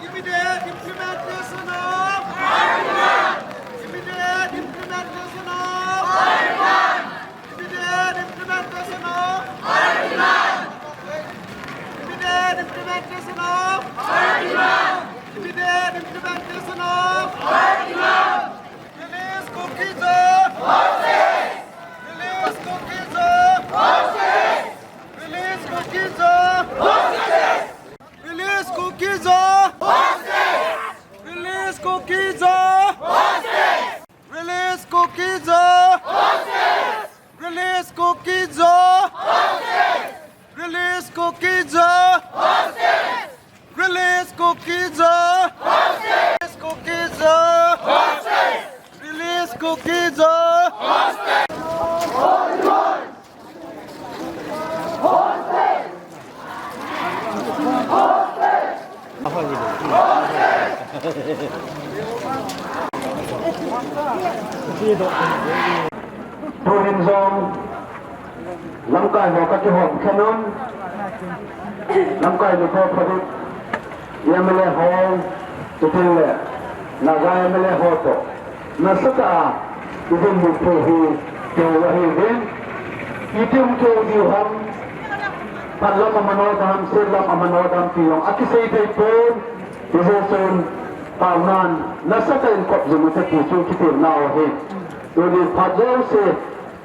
Immediate implementation of our demand! Immediate implementation of our demand! Immediate implementation of our demand! Immediate implementation of our demand! Immediate implementation of our demand! Release Kuki-Zo! Hostage! Release Kuki-Zo! Hostage! Release Kuki-Zo! Hostage! Release Kuki-Zo! Hostage! Release Kuki-Zo! Hostage! Release Kuki-Zo! Hostage! Release Kuki-Zo! Hostage! Release Kuki-Zo! Hostage! Release Kuki-Zo! Hostage! Release Kuki-Zo! Hostage! Release Kuki-Zo! Hostage! Tuhin jong lamkai ho kakihom khen un, lamkai ni ho phabep, M L A ho, chuteng le Naga M L A ho toh nasatah a ivon mukpeh hi kihou ahiuvin, iti hung kihou diu ham, phat lam amano dam, set lam amano dam ti jong akisei thei pon, hijeh chun taonan nasatah in kop jing ute ti chu kitilnau ahi. Tuni phat jouse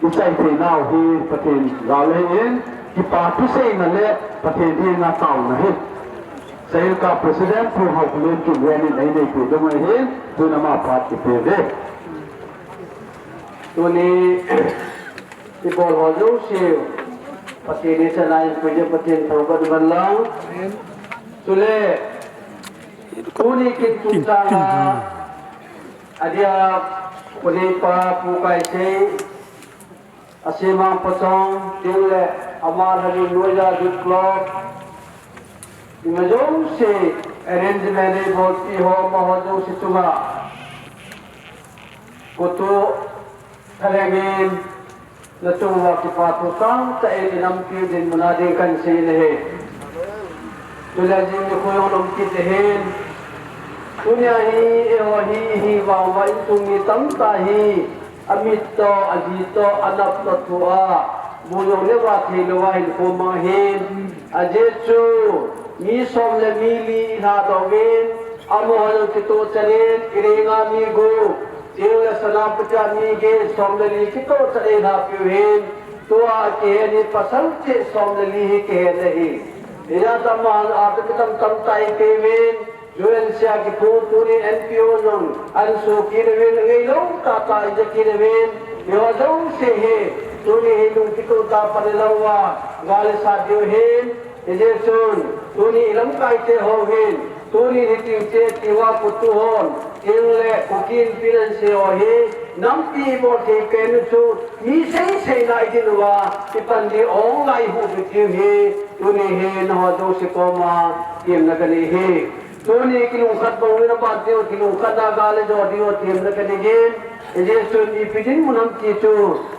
ichai theinau hi Pathen jal ahin, Kipa thuseina le Pathen henga taona hi Sahilka President Pu Haokholen Kimrem in einei peh ding ahin, tun ama phat kipe uve. Tuni ibol ho jouse Pathen in chana in pui ding Pathen thangvah in umhen lang. Chule tuni kin chungchang a, adia, pu neipa Pu Kaisei, Asemang Pachong, tin le ama lhanin Noida Youth Club, ima jouse arrangement eibolpi ho, amaho jouse chunga khutu thalhengin, nachung uva kipa thu tamtah in inampiu dinmun a ding kahin sei in ahi. Chule jing nikho jong um kit ahin. Tunia hi, eiho hi, hi vang uva insung mi tamtah hi, amit toh, aji toh, anap toh thu a, bu jong neo a theilou a hinkho mang ahin. Ajeh chu, mi som le mi li ilhadoh uvin, amaho jong kitoh chan in, Iringa mi gup, tin le Senapati a mi get, som le li kitoh chan in eilhapiu ahin. Tua kihen hi pasal cheh som le li hi kihen ahi. Hijeh a amaho a toh kitam tamtah eipeuve. U N C a kiphong tuni N P O jong ahin so kit uvin, angailou tahtah in aja kit uvin, eiho jouse hi tuni hi lungkitoh tah a pan ilang uva gal isat diu ahin. Hijeh chun tuni ilamkaite ho hin, tuni hitiu che tiuva khutu hon, tin le Kuki Inpi in ahin sei ho hi, nampi ibol thei pen u chu, mi seiseina idin uva ipan ding online huhpi diu ahi. Tuni hi nangho jouse koma temna kanei ahi. Tuni kilungkhat bang uvin, aban teng kilungkhat na gal le jo diu temna kanei in. Hijeh chun ipi dinmun ham ti chu,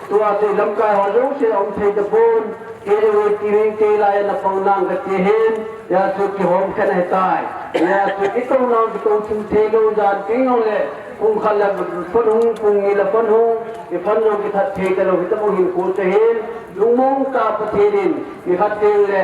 tua chu ilamkai ho jouse aum thei tapon. Kei jong waiting in kei lai a napang nang kati ahin. Hijeh chun kihom khen ahitai. Hijeh chun itou nang kitou thim theilou jan teng jongle, pung khat le phone hung, pung ni le phone hung, iphone jong kithat thei talou hitabang hinkho chu ahin. Lungmong tah a Pathen in nikhat teng le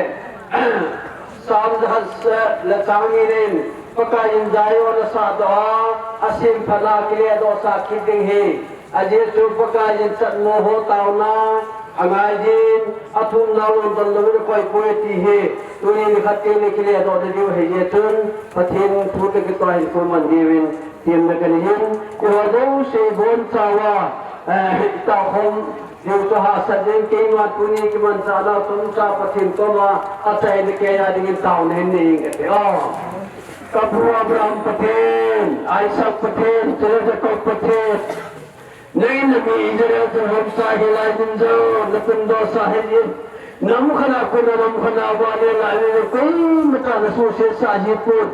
Psalm jakhat le chang ni in, Pakaiyin Zion asahdoh a, asemphatna akiledohsah kit ding ahi. Ajeh chu Pakaiyin chatmo ho taona angai jin, athumna london louvin akoipoi ati ahi. Tuni nikhat teng le kiledoh ding diu ahi jeh chun, Pathen thu toh kitoh a hinkho man diuvin temna kanei in, eiho jouse ibonchauva, eh, itaokhom diu chu hahsat in, keima tuni kimanchah nau chomcha Pathen koma achaina keiya dingin taona hin nei inge kati o. Kapu Abraham Pathen, Isaac Pathen, chule Jacob Pathen, nangin nami Israel chonse hilai mun jong natundohsah ahin. Nam khat a kon a nam khat a vale lai le koima cha nasuhsetsah jipon.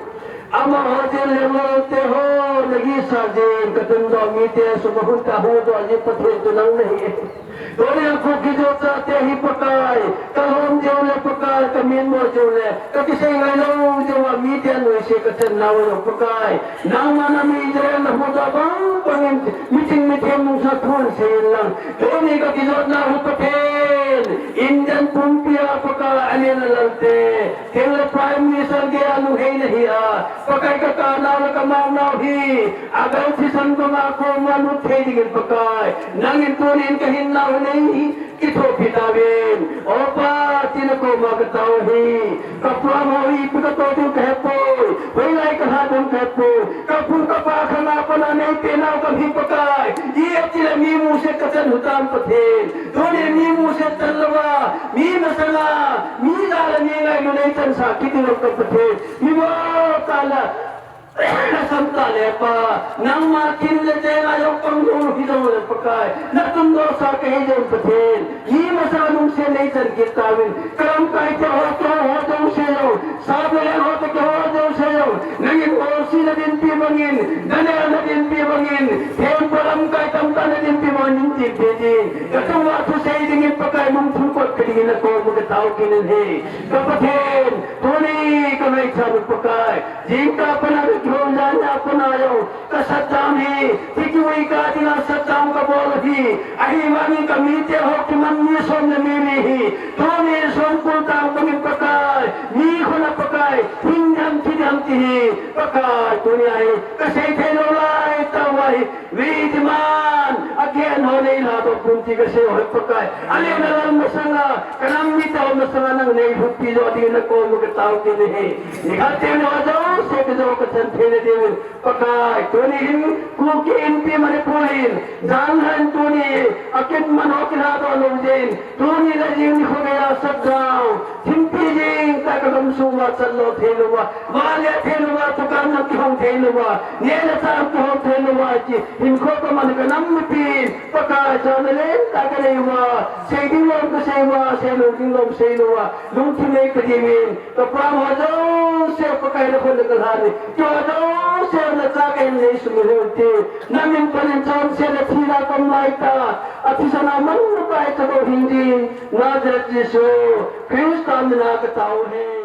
Amaho jeng le amaho te ho nagihsah jin, katundoh mite sum a hung kahuhdoh ji Pathen chu nang nahi. Tunia Kuki Zo chate hi Pakai, kalhom jong le Pakai, kaminmo jong le, kakisei ngailou jong uva mite anoise kachan nau jong Pakai, nangma nami Israel nahuhdoh bang bangin, miching mithem nungsa thu hin seiyin lang. Tuni kakijotnau hi Pathen, Indian pumpi a Pakai, alen alal te, Kei le Prime Minister geiya lunghei nahi a, Pakai, kakahnau le kamaonau hi, agal thisan banga koma lut thei dingin Pakai, nangin tunin kahinnau hi nei kithopi tauvin. O Pa, tina koma katao ahi. Kapu amaho hi ipi katoh diu kahepoi. Hoilai kalhah diu kahepoi. Kapu kapa khanga pana neipeh nau kahi Pakai. Ijeh inem itile mi musit kachan u hitam Pathen. Tuni mi musit chan louva, mi masanga, mi jal a mi ngailu neichansah kit diu ka Pathen. Mi mo tah la, asam tah le Pa, nangma kin le jeng a jong pang lou hijongle Pakai, natundohsah kahi jong Pathen. Mi masanga lungset neichan kit tauvin, kalamkai te ho, keiho jouse jong, Sap le leng ho toh keiho jouse jong, nangin O C nadinpi bangin, Daniel nadinpi bangin, thempu lamkai tamtah nadinpi bangin, dinpi ding. Kachunga thusei dingin Pakai mun thum kot kadingin nakoma katao kit in ahi. Ka Pathen, tuni kangaicha u Pakai, jingkah a pat a kihou jan a pat a jong, Ka shutdown hi, hiti uva ka dinga shutdown kabol u hi, ahivangin ka mite ho kiman mi som le mi li hi, tuni songkul tang bangin Pakai, mi khun a Pakai, hing ding ham thi ding ham ti hi, Pakai, tunia hi, kasei thei lou lai tah uva hi, we demand, again ho nei la to pun ti kasei u hi, Pakai, alena lal masanga, kanam mite masanga nang neilhutpi jo dingin nakoma katao kit ahi. Nikhat teng ho jouse kajo kachan theina diuvin, Pakai, tuni hin Kuki Inpi Manipur in, janhi tuni, akit man ho kilhadoh lou jeh in, tuni le jing nikho geiya shutdown, thimpi jing tah a kagamsung uva chan lou thei louva, van le thei louva, dukan jong kihong thei louva, neh le chah kihong thei louva, hiche hinkho kaman kanam mipin, Pakai, jana lentah kanei uva, sei ding lom kasei uva, sei lou ding lom sei louva, lungthim nei kadiuvin, kapam ho jouse Pakai nakhut a kalhan e, keiho jouse nachate kahin nei sumil u hite, namin pan in chonset le thina kom laitah, athisan a manlu Pakai kabol hing ding, Nazareth Jesu Christa mina katao e.